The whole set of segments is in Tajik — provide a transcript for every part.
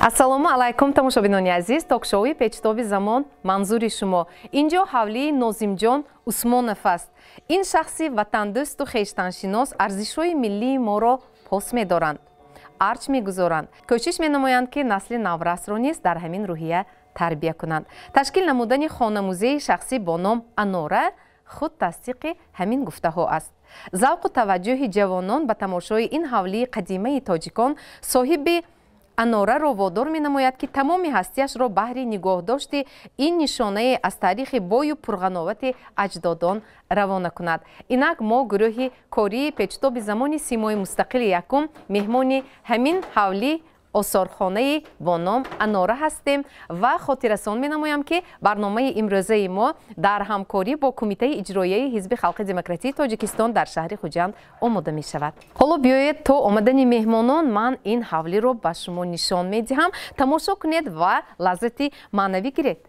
Ассалому алайкум, тамошобинони азиз. Ток-шоуи Печтоби замон манзури шумо. Инҷо ҳавлии Нозимҷон Усмонов аст. Ин шахси ватандӯсту хештаншинос арзишҳои миллии моро пос медоранд, арҷ мегузоранд, кӯшиш менамоянд, ки насли наврасро низ дар ҳамин рӯҳия тарбия кунанд. Ташкил намудани хонамузеи шахсӣ бо ном Анора худ тасдиқи ҳамин гуфтаҳо аст. Завқу таваҷҷӯҳи ҷавонон ба тамошои ин ҳавлии қадимаи тоҷикон соҳиби Анораро водор менамояд, ки тамоми ҳастиашро баҳри нигоҳдошти ин нишонае аз таърихи бою пурғановати аҷдодон равона кунад. Инак мо, гурӯҳи кории Печтоби замони Симои мустақили якум, меҳмони ҳамин ҳавлӣ, осорхонаи бо ном Анора ҳастем ва хотиррасон менамоям, ки барномаи имрӯзаи мо дар ҳамкорӣ бо Кумитаи иҷроияи Ҳизби Халқи Демократии Тоҷикистон дар шаҳри Хуҷанд омода мешавад. Ҳоло биёед, то омадани меҳмонон ман ин ҳавлиро ба шумо нишон медиҳам. Тамошо кунед ва лаззати маънавӣ гиред.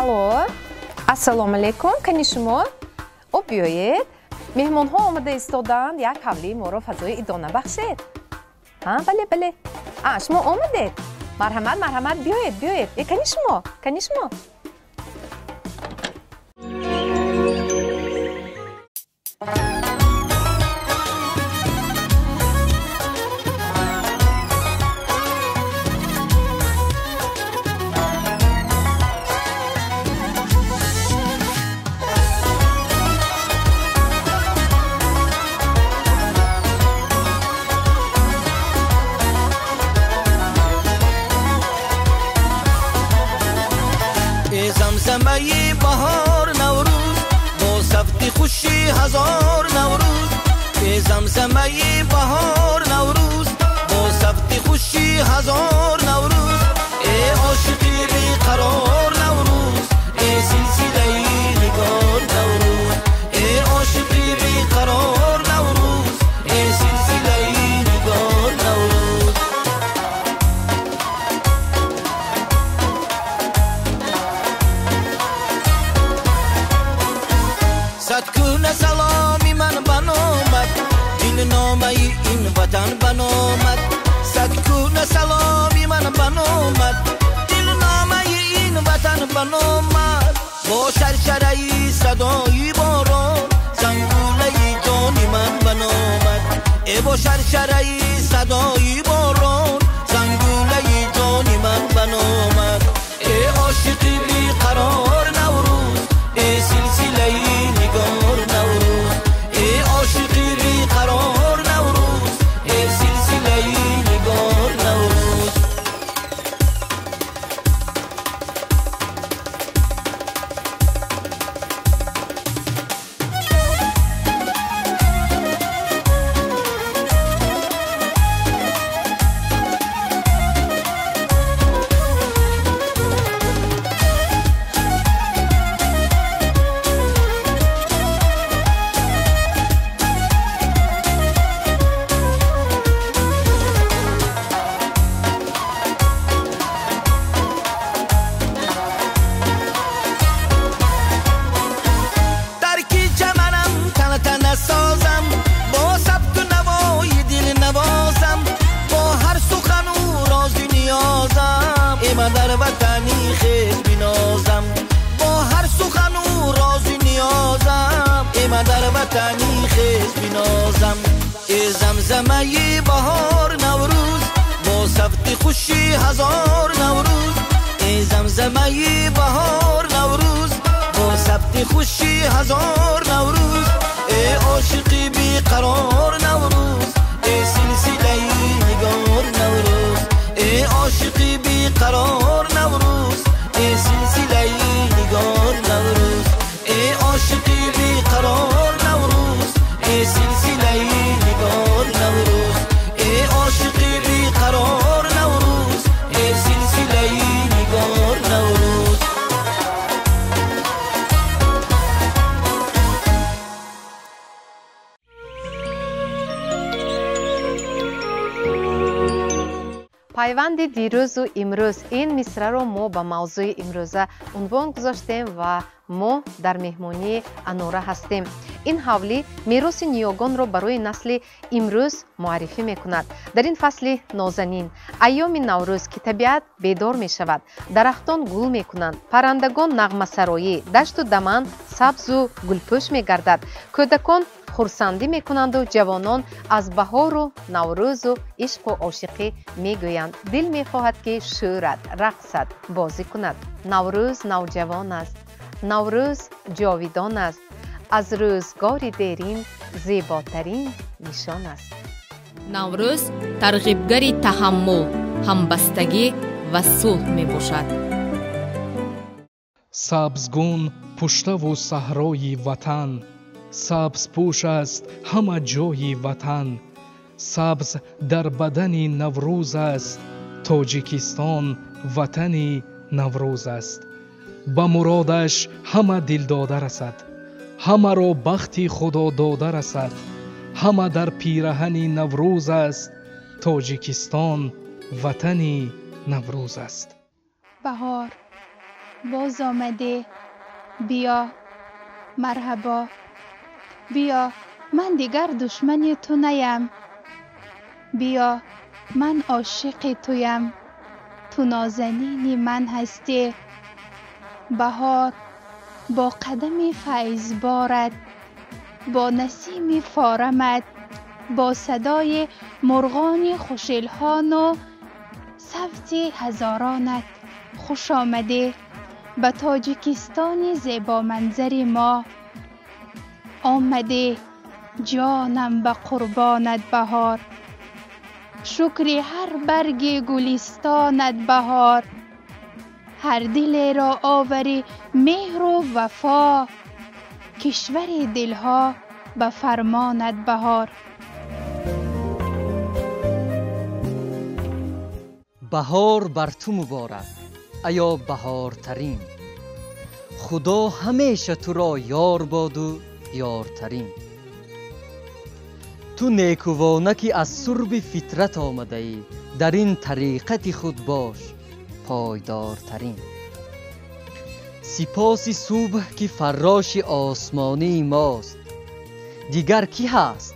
Алло, ассалому алайкум, кани шумо? О, биёед. Меҳмонҳо омада истодаанд, як ҳавлии моро фазои идона бахшед. Ҳа, бале, бале. А, шумо омадед? Марҳамат, марҳамат, биёед, биёед. Э, кани шумо? Кани шумо? زمزمه بهار نوروز با سفت خوشی هزار نوروز، زمزمه بهار نوروز با سفت خوشی هزار نوروز، ای عاشقی بیقرار نوروز، ای سلسله نگار نوروز، ای عاشقی بیقرار نوروز، ای سلسله نگار نوروز. صد سلامی من بنامد، دلنامه این وطن بنامد، صد سلامی من بنامد، دلنامه این وطن بنامد، با شرشره صدای باران زنگوله جانی من بنامد، ای با شرشره صدای باران زنگوله جانی من بنامد، ای عاشقی بیقرار نوروز، ای سلسله نگار نوروز، ای عاشقی بیقرار نوروز، ای سلسله نگار نوروز. در وطنی خیش بینازم، با هر سخن و راز نیازم، ای من در وطنی خیش بینازم، ای زمزمه بهار نوروز با سفت خوشی هزار نوروز، ای زمزمه بهار نوروز با سفت خوشی هزار نوروز، ای عاشقی بیقرار نوروز، ای سلسله نگار نوروز، ای عاشقی بیقرار نوروز، ای سلسله نگار نوروز، ای عاشقی بیقرار نوروز، ای سلسله نگار نوروز، ای عاشقی بیقرار نوروز، ای سلسله نگار نوروز. Пайванди дирӯзу имрӯз, ин мисраро мо ба мавзӯи имрӯза унвон гузоштем ва мо дар меҳмонии Анора ҳастем. Ин ҳавлӣ мероси ниёгонро барои насли имрӯз муаррифӣ мекунад. Дар ин фасли нозанин, айёми Наврӯз, ки табиат бедор мешавад, дарахтон гул мекунанд, паррандагон нағмасароӣ, дашту даман сабзу гулпӯш мегардад, кӯдакон хурсандӣ мекунанду ҷавонон аз баҳору наврӯзу ишқу ошиқӣ мегӯянд. Дил мехоҳад, ки шӯрад, рақсад, бозӣ кунад. Наврӯз навҷавон аст, Наврӯз ҷовидон аст, аз рӯзгори дерин зеботарин нишон аст. Наврӯз тарғибгари таҳаммул, ҳамбастагӣ ва сулҳ мебошад. Сабзгун пуштаву саҳрои ватан, сабзпӯш аст ҳама ҷои ватан, сабз дар бадани Наврӯз аст, Тоҷикистон ватани Наврӯз аст. Ба муродаш ҳама дилдода расад, ҳамаро бахти худо дода расад, ҳама дар пираҳани Наврӯз аст, Тоҷикистон ватани Наврӯз аст. Баҳор Боз омадӣ, биё, марҳабо. Биё, ман дигар душмани ту наям. Биё, ман ошиқи туям. Ту нозанини ман ҳастӣ. Баҳор бо қадами файзборат, бо насими форамат, бо садои мурғони хушилҳону савти ҳазоронат хуш омадӣ ба Тоҷикистони зебоманзари мо. Омадӣ, ҷонам ба қурбонат баҳор. Шукри ҳар барги гулистонат баҳор. Ҳар дилеро оварӣ меҳру вафо, кишвари дилҳо ба фармонат баҳор. Баҳор бар ту муборак, аё баҳортарин. Худо ҳамеша туро ёр боду ёртарин. Ту некувона ки аз сурби фитрат омадаӣ, дар ин тариқати худ бош пойдортарин. Сипоси субҳ ки фарроши осмонии мост, дигар кӣ ҳаст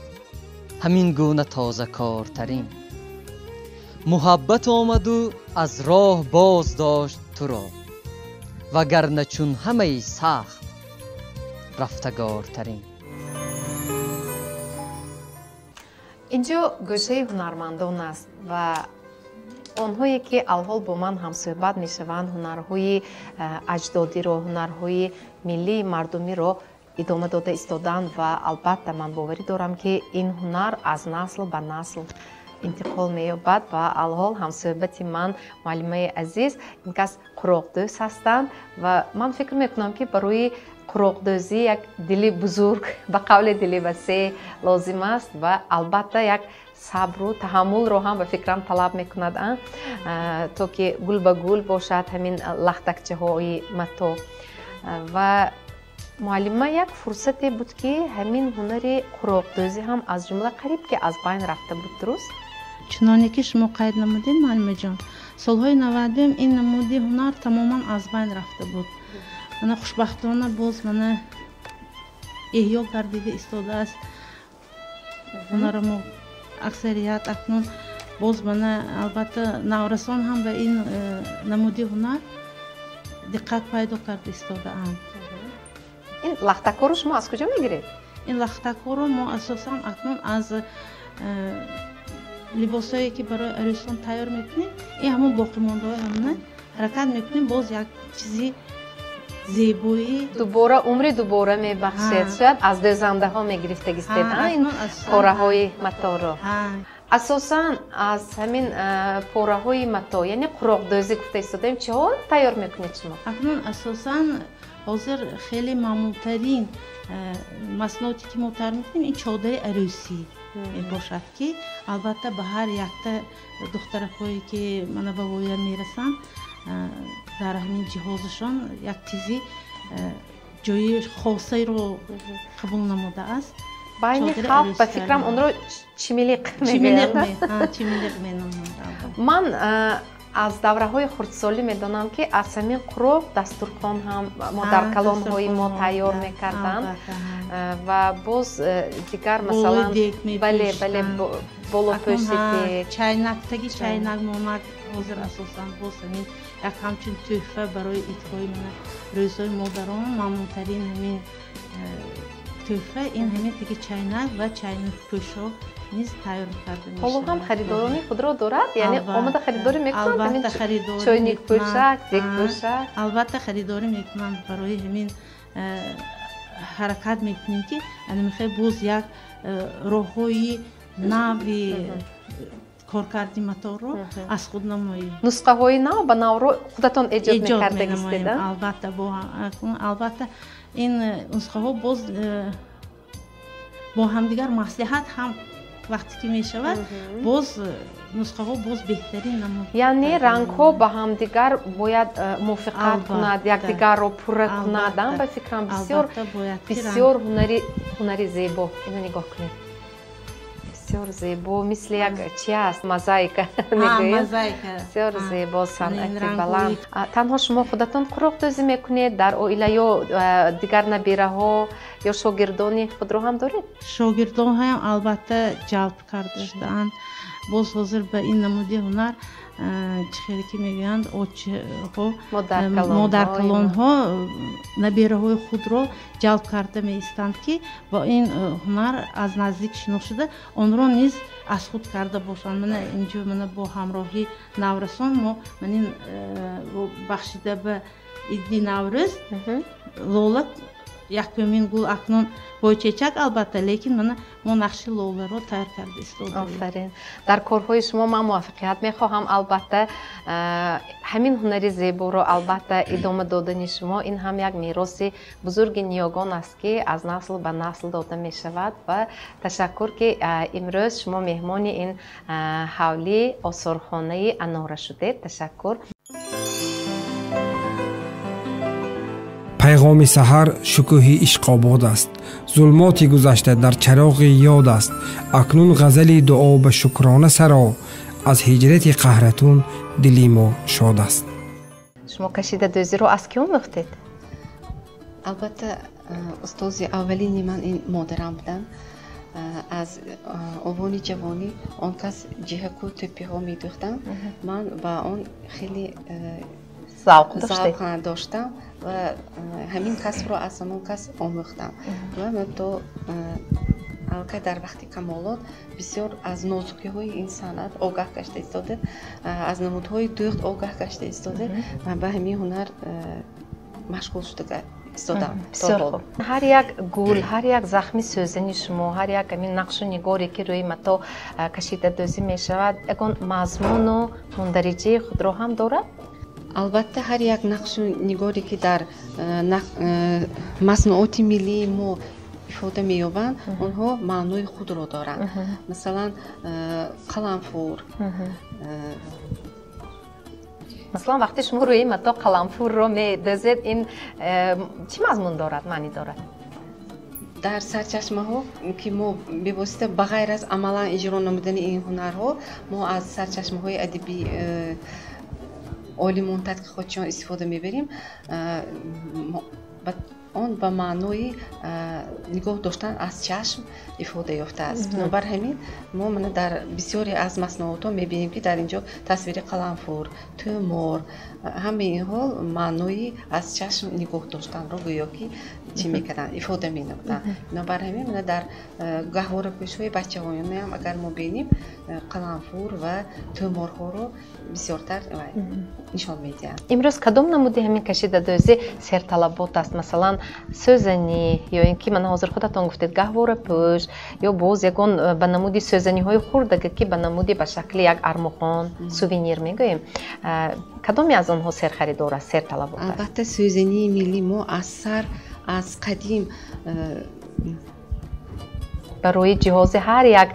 ҳамин гуна тозакортарин. Муҳаббат омаду аз роҳ боз дошт туро, вагарна чун ҳамаи сахт рафтагортарин. Инҷо гӯшаи ҳунармандон аст ва онҳое ки алҳол бо ман ҳамсӯҳбат мешаванд, ҳунарҳои аҷдодиро, ҳунарҳои миллии мардумиро идома дода истоданд ва албатта ман боварӣ дорам, ки ин ҳунар аз насл ба насл интиқол меёбад. Ва алҳол ҳамсӯҳбати ман муаллимаи азиз ин кас қуроқдӯз ҳастанд ва ман фикр мекунам, ки барои қуроқдӯзӣ як дили бузург, ба қавли дили васеъ лозим аст ва албатта як сабру таҳаммулро ҳам ба фикрам талаб мекунад, то ки гул ба гул бошад ҳамин лахтакчаҳои матоъ. Ва муаллима, як фурсате буд, ки ҳамин ҳунари қуроқдӯзӣ ҳам аз ҷумла қариб ки аз байн рафта буд, дуруст? Чуноне ки шумо қайд намудед, муаллимаҷон, солҳои 90-ум ин намуди ҳунар тамоман аз байн рафта буд. Мана хушбахтона боз мана эҳё гардида истодааст ҳунаро. Мо аксарият акнун боз мана албатта наврасон ҳам ба ин намуди ҳунар диққат пайдо карда истодаанд. Ин лахтакҳоро шумо аз куҷо мегиред? Ин лахтакҳоро мо асосан акнун аз либосҳое ки барои арӯсон тайёр мекунем, ин ҳамон боқимондаҳои ҳамона ҳаракат мекунем боз як чизи зебоӣ дубора умри дубора мебахшед. Шояд аз дӯзандаҳо мегирифтагистед ин пораҳои маторо. Асосан аз ҳамин пораҳои матоъ, яъне қуроқдӯзӣ гуфта истодаем, чиҳо тайёр мекунед шумо? Акнун асосан ҳозир хеле маъмултарин маҳсулоте ки мо тайёр мекунем, ин чодари арӯсӣ мебошад, ки албатта ба ҳар якта духтаракҳое ки мана ба воя мерасанд, дар ҳамин ҷиҳозашон як чизи ҷои хосаеро қабул намудааст. Байни халқ ба фикрам онро чимилиқ мегӯянд. Чимилиқ меноманд. Ман аз давраҳои хурдсолӣ медонам, ки аз ҳамин қуроқ дастурхон ҳам модаркалонҳои мо тайёр мекарданд ва боз дигар, масалан, бале, бале, болопӯши дег, чайнак, таги чайнак монак. Ҳозир асосан боз ҳамин як ҳамчун тӯҳфа барои идҳои рӯзҳои модарон маъмултарин ҳамин тӯҳфа ин ҳамин таги чайнак ва чайникпӯшҳо низ тайёр карда мешавад. Ҳоло ҳам харидорони худро дорад, яъне омода харидорӣ мекунанд ҳамин чойникпӯшак, дегпӯшак? Албатта харидорӣ мекунанд. Барои ҳамин ҳаракат мекунем, ки мехоҳем боз як роҳҳои нави коркарди моторро аз худ намоем. Нусхаҳои нав ба навро худатон эҷод мекардагистед? Албатта, албатта, ин нусхаҳо боз бо ҳамдигар маслиҳат ҳам вақте ки мешавад, боз нусхаҳо боз беҳтарин намуд. Яъне рангҳо ба ҳамдигар бояд мувофиқат кунад, якдигарро пурра кунад. Ба фикрам, бисёр бисёр ҳунари зебо. Ино нигоҳ кунед, Бисёр зебо, мисли як чи аст, мозаика мегӯем. Бисёр зебо, санъати баланд. Танҳо шумо худатон қуроқдӯзӣ мекунед дар оила ё дигар набираҳо ё шогирдони худро ҳам доред? Шогирдонҳоям албатта ҷалб карда шудаанд. Боз ҳозир ба ин намуди ҳунар чӣ хеле ки мегӯянд, очҳо, модаркалонҳо набираҳои худро ҷалб карда меистанд, ки бо ин ҳунар аз наздик шинос шуда, онро низ аз худ карда бошанд. Мана инҷо мана бо ҳамроҳи наврасон мо манин бахшида ба иди Наврӯз лола, якумин гул акнун бойчечак албатта, лекин мана мо нақши лоларо тайёр карда истодаем. Офарин. Дар корҳои шумо ман муваффақият мехоҳам. Албатта ҳамин ҳунари зеборо албатта идома додани шумо ин ҳам як мероси бузурги ниёгон аст, ки аз насл ба насл дода мешавад. Ва ташаккур, ки имрӯз шумо меҳмони ин ҳавлии осорхонаи Анора шудед. Ташаккур. Пайғоми саҳар шукӯҳи ишқобод аст, зулмоти гузашта дар чароғи ёд аст. Акнун ғазали дуо ба шукрона саро, аз ҳиҷрати қаҳратун дили мо шод аст. Шумо кашидадӯзиро аз кӣ омӯхтед? Албатта, устози аввалини ман ин модарам буданд. Аз овони ҷавонӣ он кас ҷиҳаку тӯпиҳо медӯхтанд, ман ба он хеле завқ доштам ва ҳамин касбро аз ҳамон кас омӯхтам. Ва ман то аллакай дар вақти камолот бисёр аз нозукиҳои ин санъат огаҳ гашта истода, аз намудҳои дӯхт огаҳ гашта истода ва ба ҳамин ҳунар машғул шуда истодам. Бисёр хуб. Ҳар як гул, ҳар як захми сӯзани шумо, ҳар як ҳамин нақшу нигоре, ки рӯи мато кашидадӯзӣ мешавад, ягон мазмуну мундариҷаи худро ҳам дорад? Албатта, ҳар як нақшу нигоре, ки дар маснуоти миллии мо ифода меёбанд, онҳо маънои худро доранд. Масалан, қаламфур. Масалан, вақте шумо рӯи мато қаламфурро медӯзед, ин чӣ мазмун дорад, маънӣ дорад? Дар сарчашмаҳо, ки мо бевосита ба ғайр аз амалан иҷро намудани ин ҳунарҳо, мо аз сарчашмаҳои адабӣ олимон, тадқиқотчиён истифода мебарем, он ба маънои нигоҳ доштан аз чашм ифода ёфтааст. Бинобар ҳамин мо мана дар бисёре аз маснуотҳо мебинем, ки дар ин ҷо тасвири қаламфур, тӯмор, ҳамаи инҳо маънои аз чашм нигоҳ доштанро гӯё ки чӣ мекарданд, ифода менамуданд. Бинобар ҳамин мана дар гаҳворапӯшҳои бачаҳоянаам агар мо бинем, қаламфур ва тӯморҳоро бисёртар нишон медиҳанд. Имрӯз кадом намуди ҳамин кашидадӯзӣ серталабот аст? Масалан, сӯзанӣ ё ин ки мана ҳозир худатон гуфтед гаҳворапӯш, ё боз ягон ба намуди сӯзаниҳои хурдага, ки ба намуди ба шакли як армуғон, сувенир мегӯем, кадоме аз онҳо серхаридор аст, серталабот аст? Албатта, сӯзании миллӣ мо аз сар, аз қадим барои ҷиҳози ҳар як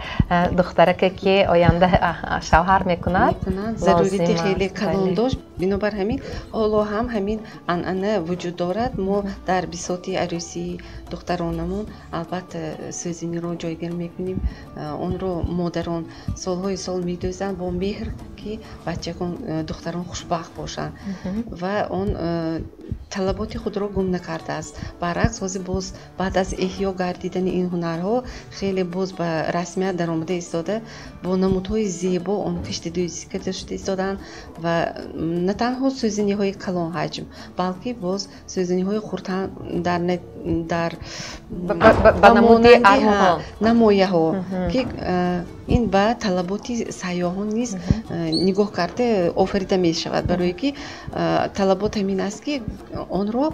духтараке, ки оянда шавҳар мекунад, зарурияти хеле калон дошт. Бинобар ҳамин ҳоло ҳам ҳамин анъана вуҷуд дорад. Мо дар бисоти арӯсии духтаронамон албатта сӯзиниро ҷойгир мекунем. Онро модарон солҳои сол медӯзанд бо меҳр, ки бачагон, духтарон хушбахт бошанд ва он талаботи худро гум накардааст. Баръакс, ҳозир боз баъд аз эҳё гардидани ин ҳунарҳо хеле боз ба расмият даромада истода, бо намудҳои зебо он киштидӯзӣ карда шуда истодаанд ва на танҳо сӯзиниҳои калонҳаҷм, балки боз сӯзиниҳои хурдтар дар ба намуди намояҳо, ки ин ба талаботи сайёҳон низ нигоҳ карда офарида мешавад, барое ки талабот ҳамин аст, ки онро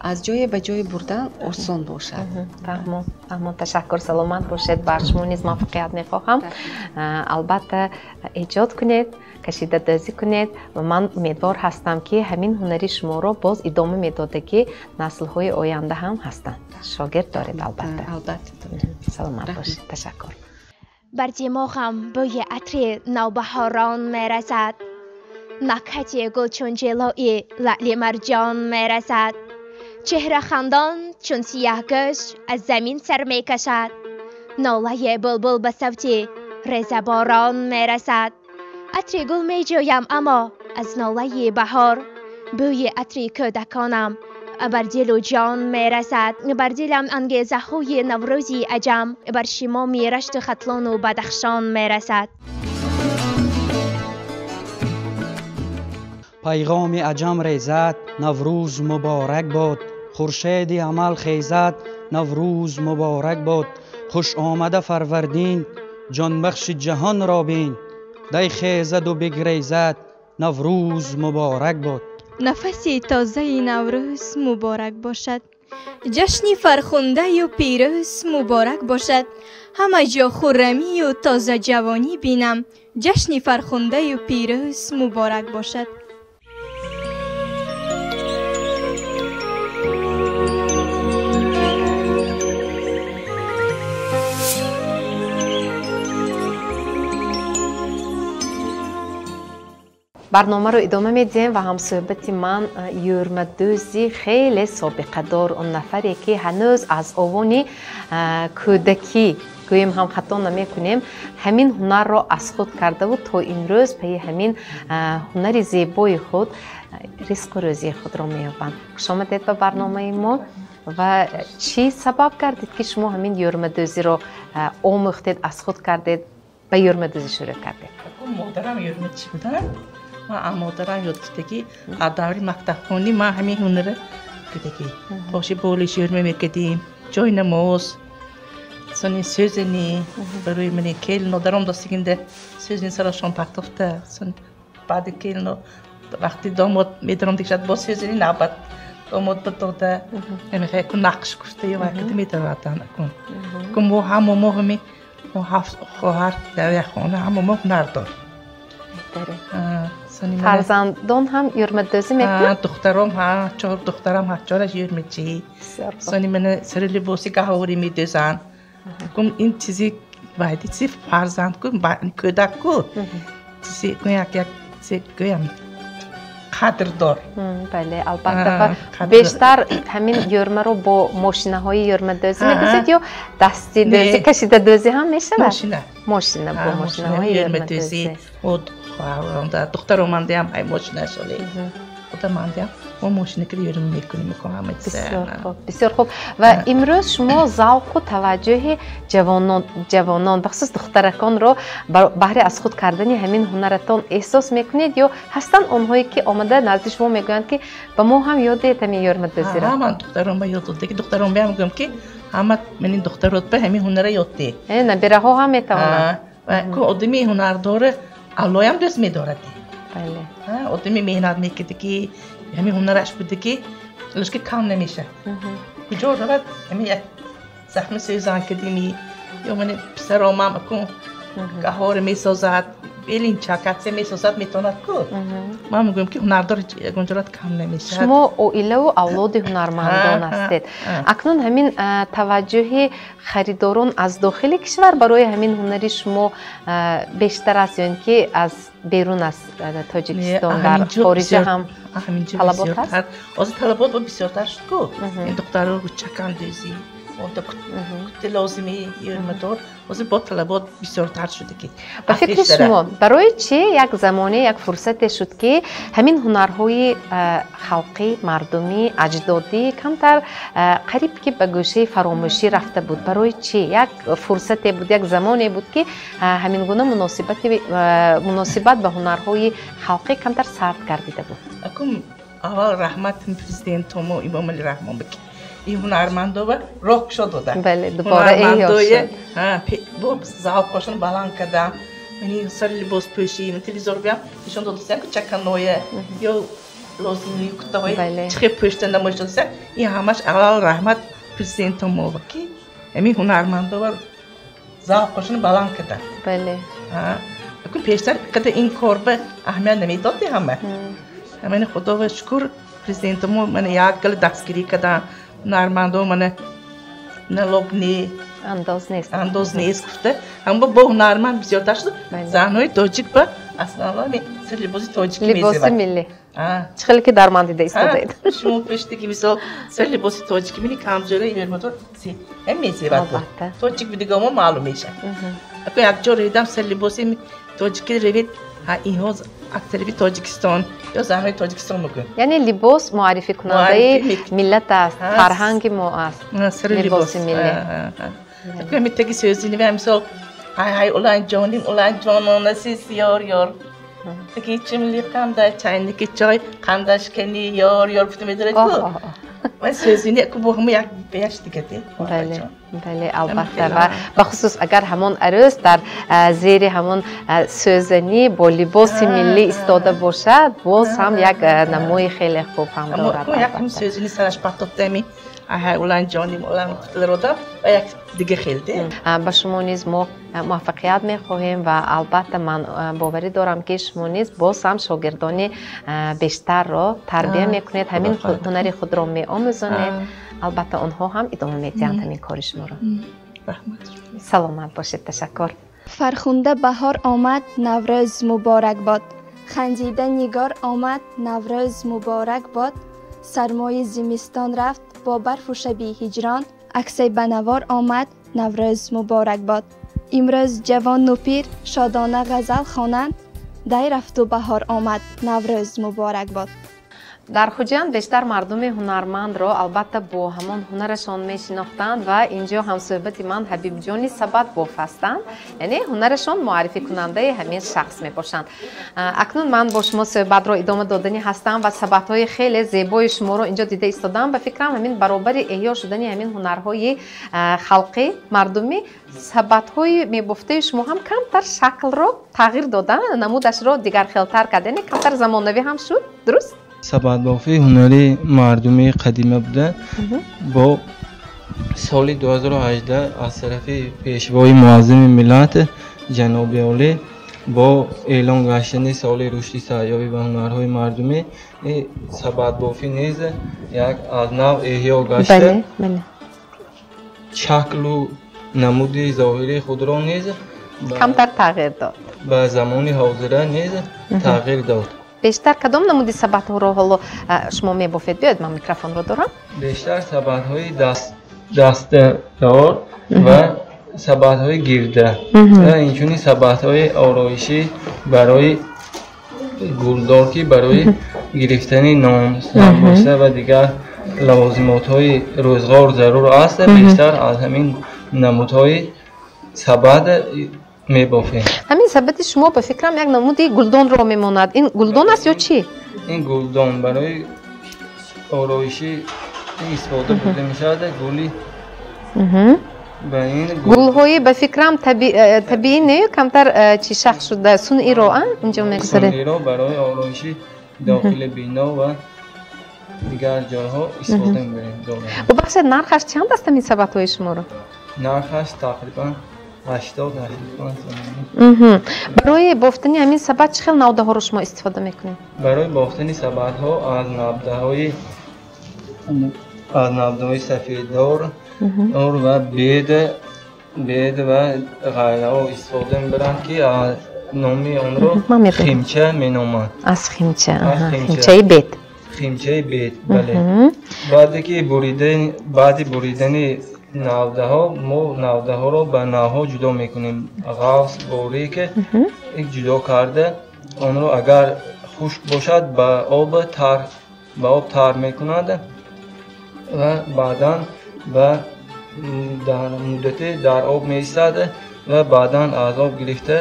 аз ҷое ба ҷое бурдан осон бошад. Фаҳмо, фаҳмо. Ташаккур, саломат бошед. Бар шумо низ муваффақият мехоҳам. Албатта, эҷод кунед, кашидадӯзӣ кунед ва ман умедвор ҳастам, ки ҳамин ҳунари шуморо боз идома медода, ки наслҳои оянда ҳам ҳастанд. Шогирд доред, албатта. Албатта. Саломат бошед, ташаккур. Бар димоғам бӯи атри навбаҳорон мерасад, накҳати гул чун ҷилои лаъли марҷон мерасад, чеҳра хандон чун сияҳгӯш аз замин сар мекашад, нолаи булбул ба савти резаборон мерасад. Атри гул меҷӯям, аммо аз нолаи баҳор, бӯи атри кӯдаконам бар дилу ҷон мерасад. Бар дилам ангезаҳои наврӯзи аҷам, бар шимоми рашту хатлону бадахшон мерасад. Пайғоми аҷам резад, Наврӯз муборак бод. Хуршеди амал хезад, Наврӯз муборак бод. Хуш омада Фарвардин, ҷонбахши ҷаҳонро бин. Дай хезаду бигрезад, Наврӯз муборак бод. Нафаси тозаи Наврӯз муборак бошад. Ҷашни фархундаю пирӯз муборак бошад. Ҳама ҷо хуррамию тозаҷавонӣ бинам. Ҷашни фархундаю пирӯз муборак бошад. Барномаро идома медиҳем ва ҳамсӯҳбати ман юрмадӯзи хеле собиқадор, он нафаре ки ҳанӯз аз овони кӯдакӣ, гӯем ҳам хато намекунем, ҳамин ҳунарро аз худ кардаву то имрӯз пайи ҳамин ҳунари зебои худ ризқу рӯзии худро меёбанд. Хушомадед ба барномаи мо. Ва чӣ сабаб гардид ки шумо ҳамин юрмадӯзиро омӯхтед, аз худ кардед, ба юрмадӯзӣ шурӯъ кардед? Модарам юрмадчӣ буданд. Ман аз модарам ёд гирифтагӣ, аз даври мактабхонӣ ман ҳамин ҳунарро гирифтагӣ. Қоши болиш юрма мекардем, ҷои намоз, сони сӯзани барои мани келино даром достигинда сӯзани сарошон партофта, сони баъди келино вақти домод медаром дигшад бо сӯзани навбат домод ба дода, ҳамин ку нақш гуфта ё вақти медаровардан акун. Ку мо ҳамо мо ҳами мо ҳафт хоҳар дар як хона ҳамо мо ҳунардор. Фарзандон ҳам юрмадӯзӣ мекунанд? Духтаром ҳа, чор духтарам ҳа, чораш юрмачӣ. Сони мана сари либоси гаҳворӣ медӯзанд. Гум ин чизи вайди чизи фарзанд ку, кӯдак ку. Чизи як як чизи гӯям қадрдор. Бале, албатта. Бештар ҳамин юрмаро бо мошинаҳои юрмадӯзӣ медӯзед ё дасти дӯзӣ, кашидадӯзӣ ҳам мешавад? Мошина. Мошина, бо мошинаҳои юрмадӯзӣ. Духтаромандиам ҳай мошина шоли. Худамандиам мо мошина ки юрм мекунем, ҳама чиз. Бисёр хуб, бисёр хуб. Ва имрӯз шумо завқу таваҷҷӯҳи ҷавонон, бахусус духтараконро баҳри аз худ кардани ҳамин ҳунаратон эҳсос мекунед ё ҳастанд онҳое ки омада назди шумо мегӯянд ки ба мо ҳам ёд диҳед ҳамин юрмадӯзиро? Ман духтарон ба ёд дода, ки духтарон биям гӯям ки ҳама мани духтарот ба ҳамин ҳунара ёд диҳ. Набираҳо ҳам метавонанд. Ку одами ҳунардора Аллоям дӯст медорад. Бале. Одами меҳнат мекарда ки ҳамин ҳунараш буда ки лушки кам намешавад. Куҷо равад ҳамин як захми сӯзан кардими ё мани писаромам акун гаҳвора месозад, белинча катсе месозад, метавонад ку. Ман мегӯям ки ҳунардор ягон ҷурат кам намешавад. Шумо оилаву авлоди ҳунармандон ҳастед. Акнун ҳамин таваҷҷӯҳи харидорон аз дохили кишвар барои ҳамин ҳунари шумо бештар аст ё ин ки аз берун аз Тоҷикистон, дар хориҷа ҳам талабот ҳаст? Ҳозир талабот бисёртар шуд ку. Ин духтаро чакандӯзӣ, кути лозими юрмадор, ҳозир бо талабот бисёртар шуда ки. Ба фикри шумо барои чӣ як замоне, як фурсате шуд ки ҳамин ҳунарҳои халқӣ, мардумӣ, аҷдодӣ камтар қариб ки ба гӯшаи фаромӯшӣ рафта буд? Барои чӣ як фурсате буд, як замоне буд ки ҳамин гуна муносибат ба ҳунарҳои халқӣ камтар сард гардида буд? Акун аввал раҳмат президентомо Имомалӣ Раҳмон бики ин ҳунармандова роҳ кушод дода. Бале, дубора эҳё шуд. Бо завқошон баланд кардан, мани сари либос пӯшӣ, телевизор биям нишон додасян ку чаканоя ё лозими кутаҳои чӣ хел пӯшта намоиш додасян. Ин ҳамаш аввал раҳмат президентомова ки ҳамин ҳунармандова завқошон баланд кардан. Бале. Акун пештар қадар ин кор ба аҳамият намедоди ҳама. Мани худо шукр президентомо мани як гала дастгирӣ кардан. Ҳунармандо мана налог не, андоз нест, андоз нест гуфта, ҳама бо ҳунарманд бисёртар шуд. Занҳои тоҷик ба аслан сар либоси тоҷикӣ мезебад. Либоси миллӣ. Чӣ хеле ки дар ман дида истодаед. Шумо пештаги мисол сар либоси тоҷикӣ мини камзӯра юрмадор ҳам мезебад. Тоҷик будигамо маълум мешавад. Ако якҷо ревидам сар либоси тоҷикӣ ревид, инҳо аксариби Тоҷикистон ё занҳои Тоҷикистон мекунанд. Яъне либос муаррификунандаи миллат аст, фарҳанги мо аст, либоси миллӣ. Таги сӯзини мисол ҳай улан ҷоним, улан ҷононасис ёр ёр. Таги чимли қандай чайники чой қандашкани ёр ёр гуфта медорад ку. Ва сӯзини ку бо ҳама як беяш дигаде. Бале, бале, албатта. Ва бахусус агар ҳамон арӯс дар зери ҳамон сӯзанӣ бо либоси миллӣ истода бошад, боз ҳам як намои хеле хуб ҳам дорад. Як сӯзини сараш партофтами ҳай улан ҷоним улан гуфталарода ва як дига хелде. Ба шумо низ мо муваффақият мехоҳем ва албатта ман боварӣ дорам, ки шумо низ боз ҳам шогирдони бештарро тарбия мекунед, ҳамин ҳунари худро меомӯзонед. Албатта онҳо ҳам идома медиҳанд ҳамин кори шуморо. Саломат бошед, ташаккур. Фархунда баҳор омад, Наврӯз муборак бод. Хандида нигор омад, Наврӯз муборак бод. Сармои зимистон рафт бо барфу шаби ҳиҷрон, аксай ба навор омад, Наврӯз муборак бод. Имрӯз ҷавону пир шодона ғазал хонанд, дай рафту баҳор омад, Наврӯз муборак бод. Дар Хуҷанд бештар мардуми ҳунармандро албатта бо ҳамон ҳунарашон мешинохтанд ва инҷо ҳамсӯҳбати ман Ҳабибҷони Сабатбоф ҳастанд, яъне ҳунарашон муаррификунандаи ҳамин шахс мебошанд. Акнун ман бо шумо суҳбатро идома додани ҳастам ва сабатҳои хеле зебои шуморо инҷо дида истодам. Ба фикрам, ҳамин баробари эҳё шудани ҳамин ҳунарҳои халқӣ мардумӣ, сабатҳои мебофтаи шумо ҳам камтар шаклро тағйир дода, намудашро дигархелтар кард, яъне камтар замонавӣ ҳам шуд, дуруст? Сабатбофӣ ҳунари мардумии қадима буда, бо соли 2018 аз тарафи Пешвои Муаззами миллат ҷаноби олӣ бо эълон гаштани соли рушди сайёҳӣ ва ҳунарҳои мардумӣ сабатбофӣ низ як аз нав эҳё гашта, шаклу намуди зоҳирии худро низ камтар тағйир дод, ба замони ҳозира низ тағйир дод. Бештар кадом намуди сабатҳоро ҳоло шумо мебофед? Биёед, ман микрофонро дорам. Бештар сабатҳои дастадор ва сабатҳои гирда ва инчунин сабатҳои ороишӣ барои гулдор, ки барои гирифтани нон, самбуса ва дигар лавозимотҳои рӯзғор зарур аст. Бештар аз ҳамин намудҳои сабат мебофем. Ҳамин сабати шумо ба фикрам як намуди гулдонро мемонад. Ин гулдон аст ё чӣ? Ин гулдон барои ороишӣ истифода бурда мешавад. Гули ба ин гулҳои ба фикрам табиӣ не, камтар чӣ шах шуда, сунъиро инҷо мегузоред. Сунъиро барои ороиши дохили бино ва дигар ҷойҳо истифода мебарем. Бубахшед, нархаш чанд аст ҳамин сабатҳои шуморо? Нархаш тақрибан 80-85 сомонӣ. Барои бофтани ҳамин сабат чӣ хел навдаҳоро шумо истифода мекунед? Барои бофтани сабатҳо аз навдаҳои сафеддор ва бед ва ғайраҳо истифода мебаранд, ки номи онро химча меноманд. Аз химча, химчаи бед. Химчаи бед, бале. Баъди буридани навдаҳо мо навдаҳоро ба навҳо ҷудо мекунем. Ғафс, борик ҷудо карда, онро агар хушк бошад ба об тар мекунад ва баъдан ба дар муддате дар об меистад ва баъдан аз об гирифта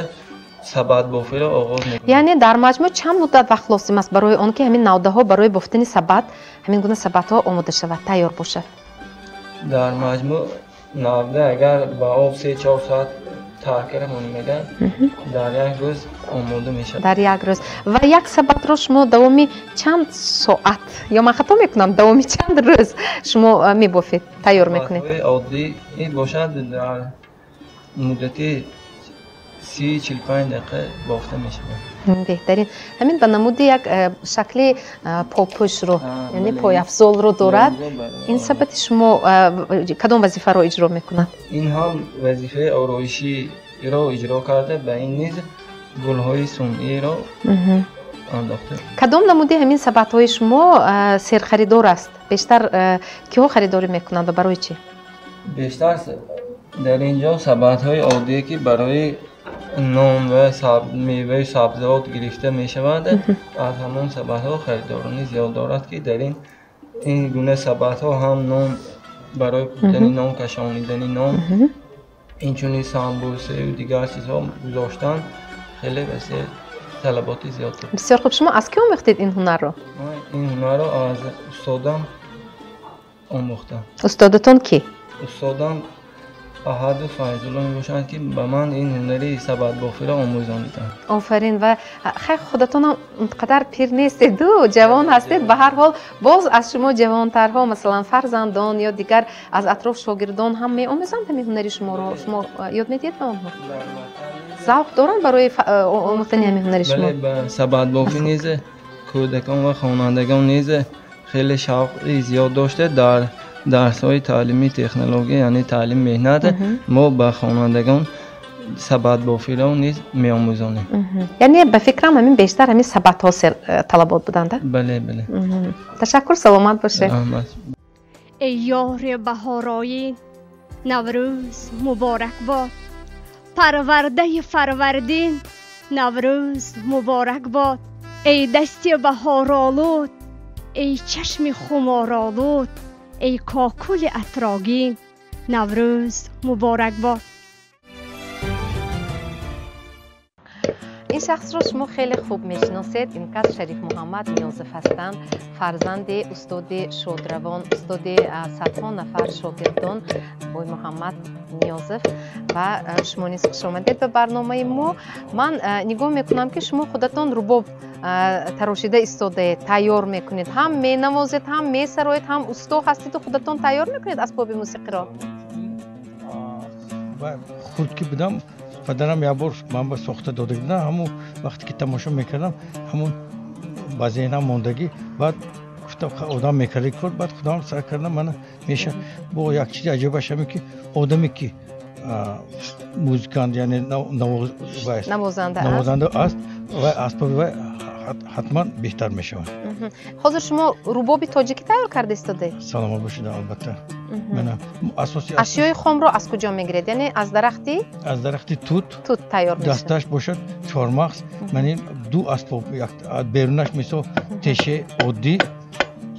сабатбофиро оғоз мекунад. Яъне дар маҷмӯъ чанд муддат вақт лозим аст барои он ки ҳамин навдаҳо барои бофтани сабат, ҳамин гуна сабатҳо омода шавад, тайёр бошад? Дар маҷмӯъ навда агар ба об 3-4 соат тар карда меган, дар як рӯз омода мешавад. Дар як рӯз. Ва як сабатро шумо давоми чанд соат, ё ман хато мекунам, давоми чанд рӯз шумо мебофед, тайёр мекунед? Оддӣ бошад дар муддати 30-45 дақиқа бофта мешавад. Беҳтарин. Ҳамин ба намуди як шакли попӯшро, яъне пойафзолро дорад. Ин сабати шумо кадом вазифаро иҷро мекунад? Ин ҳам вазифаи ороиширо иҷро карда, ба ин низ гулҳои сунъиро андохта. Кадом намуди ҳамин сабатҳои шумо серхаридор аст? Бештар киҳо харидорӣ мекунанд ва барои чӣ? Бештар Дар ин ҷо сабадҳои оддие ки барои нон ва меваи сабзавот гирифта мешавад, аз ҳамон сабадҳо харидорони зиёд дорад, ки дар ин гуна сабадҳо ҳам нон барои пухтани нон, кашонидани нон, инчунин самбусаю дигар чизҳо гузоштан хеле васеъ талаботи зиёд дорад. Бисёр хуб. Шумо аз кӣ омӯхтед ин ҳунарро? Ман ин ҳунарро аз устодам омӯхтам. Устодатон кӣ? Устодам Аҳаду Файзулло мебошанд, ки ба ман ин ҳунари сабадбофиро омӯзониданд. Офарин. Ва хайр, худатонам он қадар пир нестеду, ҷавон ҳастед. Ба ҳар ҳол боз аз шумо ҷавонтарҳо, масалан фарзандон ё дигар аз атроф шогирдон ҳам меомӯзанд ҳамин ҳунари шуморо? Шумо ёд медиҳед ба онҳо? Завқ доранд барои омӯхтани ҳамин ҳунари шумо? Бале, ба сабадбофӣ низ кӯдакон ва хонандагон низ хеле шавқи зиёд дошта. Дар дарсҳои таълими технология, яъне таълими меҳнат, мо ба хонандагон сабадбофиро низ меомӯзонем. Яъне ба фикрам ҳамин бештар ҳамин сабадҳо талабот буданд? Бале, бале. Ташаккур, саломат бошед. Эй ёри баҳороин, Наврӯз муборак бод. Парвардаи фарвардин, Наврӯз муборак бод. Эй дасти баҳоролуд, эй чашми хуморолуд, эй кокули атрогин, Наврӯз муборак бод. Ин шахсро шумо хеле хуб мешиносед. Ин кас Шариф Муҳаммад Ниёзов ҳастанд, фарзанди устоди шодравон, устоди садҳо нафар шогирдон Бой Муҳаммад Ниёзов. Ва шумо низ хуш омадед ба барномаи мо. Ман нигоҳ мекунам, ки шумо худатон рубоб тарошида истодаед, тайёр мекунед, ҳам менавозед, ҳам месароед, ҳам усто ҳастеду худатон тайёр мекунед асбоби мусиқиро. Хурд ки будам, падарам як бор ман ба сохта дода будам. Ҳамон вақте ки тамошо мекардам, ҳамон ба зеҳнам мондагӣ. Баъд гуфтам, одам мекарди кор. Баъд худам сар кардам. Мана меша бо як чизи аҷибаш ҳамин ки одаме ки музикант, яъне навозанда аст, ва асбоби вай ҳатман беҳтар мешавад. Ҳозир шумо рубоби тоҷикӣ тайёр карда истодаед? Саломат бошед, албатта. Ашёи хомро аз куҷо мегиред? Яъне аз дарахти? Аз дарахти тут. Тут тайёр мешавад. Дасташ бошад чормағз. Ман ин ду асбоб, берунаш мисол тешаи оддӣ,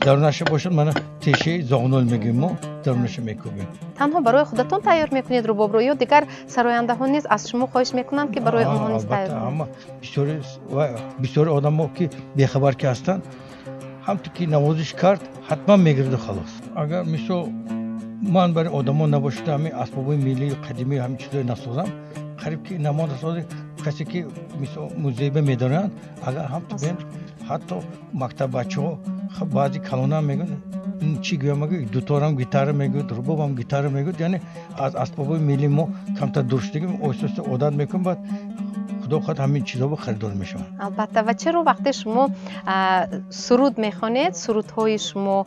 дарунаша бошад мана тешаи зоғнол мегӯем мо, дарунаша мекӯбем. Танҳо барои худатон тайёр мекунед рубобро ё дигар сарояндаҳо низ аз шумо хоҳиш мекунанд, ки барои онҳо низ тайёр кунед? Ҳама бисёри одамо ки бехабар ки ҳастанд, ҳамту ки навозиш кард, ҳатман мегираду халос. Агар мисол ман барои одамо набошида ҳамин асбобҳои миллию қадимию ҳамин чизҳое насозам, қариб ки намонда сози касе ки мисол музейба медоранд, агар ҳамту бем, ҳатто мактаббачаҳо, баъзи калонам мегӯянд, чӣ гӯям, мегӯяд дуторам гитара мегӯяд, рубобам гитара мегӯяд. Яъне аз асбобҳои миллии мо камтар дур шудагим, оҳиста оҳиста одат мекунем, баъд худо хоҳад ҳамин чизҳо харидор мешаванд. Албатта. Ва чаро вақте шумо суруд мехонед, сурудҳои шумо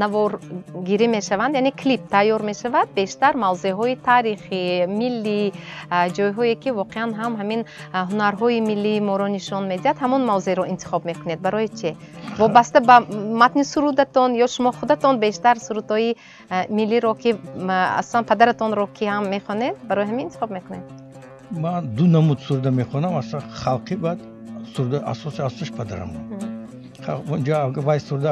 наворгирӣ мешаванд, яъне клип тайёр мешавад, бештар мавзеъҳои таърихӣ, миллӣ, ҷойҳое ки воқеан ҳам ҳамин ҳунарҳои миллии моро нишон медиҳад, ҳамон мавзеъро интихоб мекунед? Барои чӣ? Вобаста ба матни сурудатон ё шумо худатон бештар сурудҳои миллиро, ки аслан падаратонро ки ҳам мехонед, барои ҳамин интихоб мекунед? Ман ду намуд суруда мехонам, аслан халқӣ, баъд суруда асоси асосиш падарам. Онҷо вай суруда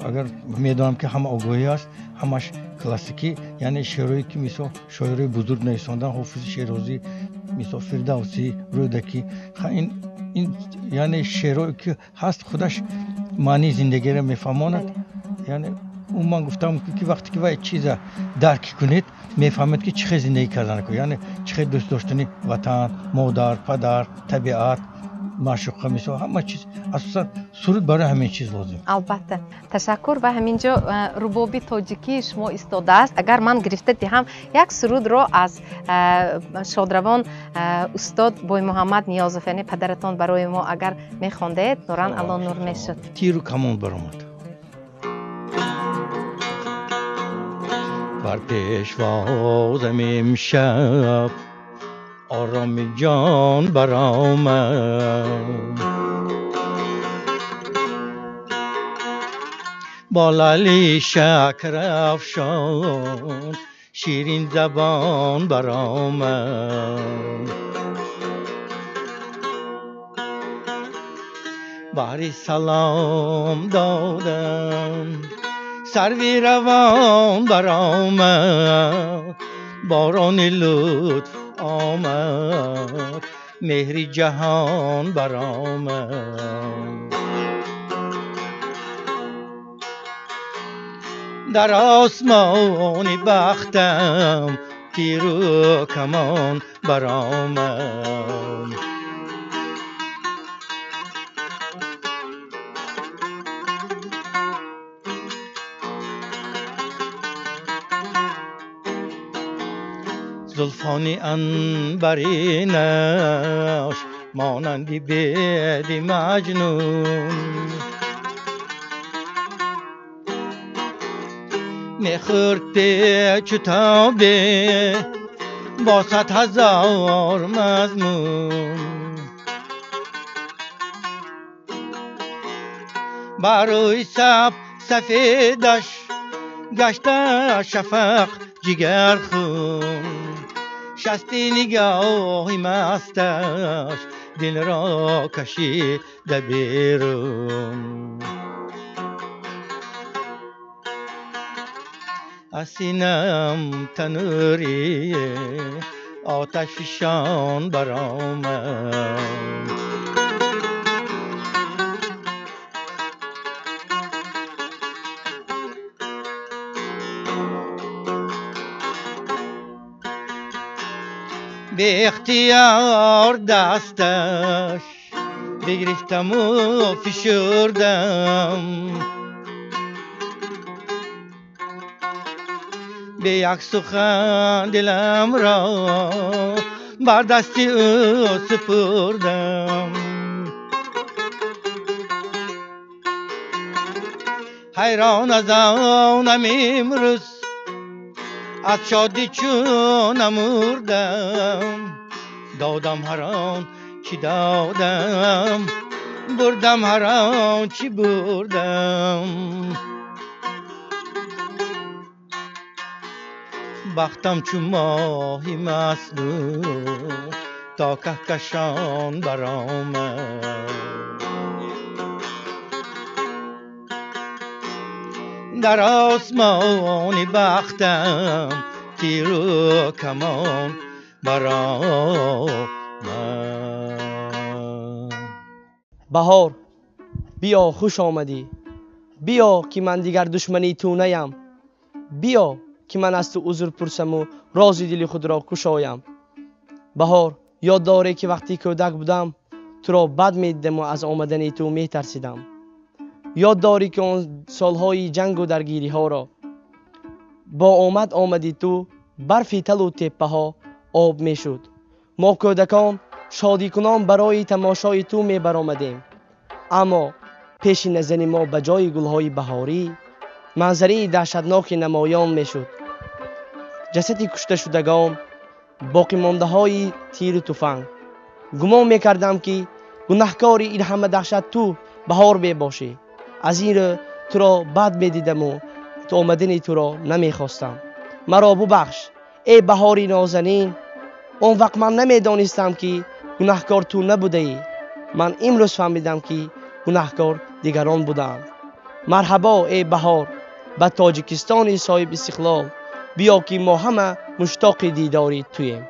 агар медонам ки ҳама огоҳӣ аст, ҳамаш классикӣ, яъне шеърое ки мисол шоирои бузург нависондан, Ҳофизи Шерозӣ, мисол Фирдавсӣ, Рӯдакӣ, ин яъне шеърое ки ҳаст, худаш маънии зиндагиро мефаҳмонад. Яъне ман гуфтам ки вақте ки вай чиза дарк кунед, мефаҳмед ки чӣ хел зиндагӣ кардан, яъне чӣ хел дӯст доштани ватан, модар, падар, табиат, маъшуқа, мисол ҳама чиз. Асосан суруд барои ҳамин чиз лозим. Албатта, ташаккур. Ва ҳамин ҷо рубоби тоҷикии шумо истодааст. Агар ман гирифта диҳам як сурудро аз шодравон устод Боймуҳаммад Ниёзов, яъне падаратон, барои мо агар мехондед, нуран ало нур мешуд. Тиру камон баромад. Бар пешвозам имшаб ороми ҷон баромад, бо лали шакрафшон شیرین زبان برآمد. بهری سلام دادم سروی روان برآمد، باران لطف آمد مهری جهان برآمد. در آسمان بختم تیر و کمان برآمد. زلفان عنبرینش مانند بید مجنون، میخورد پیچ و تابه با 100,000 مضمون. بر روی سب سفیدش گشته شفق جگر خون، شستی نگاهی مستش دل را کشیده بیرون. از سینم تنوری آتش فشان برآمد. به اختیار دستش بگرفتم و فشردم، به یک سخن دلم را بر دست او سپردم. حیران از آنم امروز از شادی چون مردم، دادم هر آن چی دادم بردم هر آن چی بردم. بختم چو ماهی مصنوع تا کهکشان برآمد. در آسمان بختم تیر و کمان برآمد. بهار بیا خوش آمدی، بیا که من دیگر دشمنی تو نیم، بیا که من از تو عذر پرسم و راز دل خود را کشایم. بهار یاد داری که وقتی کودک بودم تو را بد می‌دیدم و از آمدن تو می‌ترسیدم. یاد داری که آن سالهای جنگ و درگیری ها را با آمد آمدی تو برفی تل و تپه ها آب می شد. ما کودکان شادی کنان برای تماشای تو می برآمدیم، اما پیش نظر ما به جای گلهای بهاری منظره دهشتناک نمایان می شد. جسد کشته شدگان، باقی مانده های تیر و تفنگ. گمان می کردم که گناهکار این همه دهشت تو بهار می باشی. از این رو تو را بد می دیدم و تو آمدن تو را نمی خواستم. مرا ببخش ای بهاری نازنین، آن وقت من نمی دانستم که گناهکار تو نبوده ای. من امروز فهمیدم که گناهکار دیگران بودند. مرحبا ای بهار به تاجیکستان صاحب استقلال، بیا که ما همه مشتاق دیداری توییم.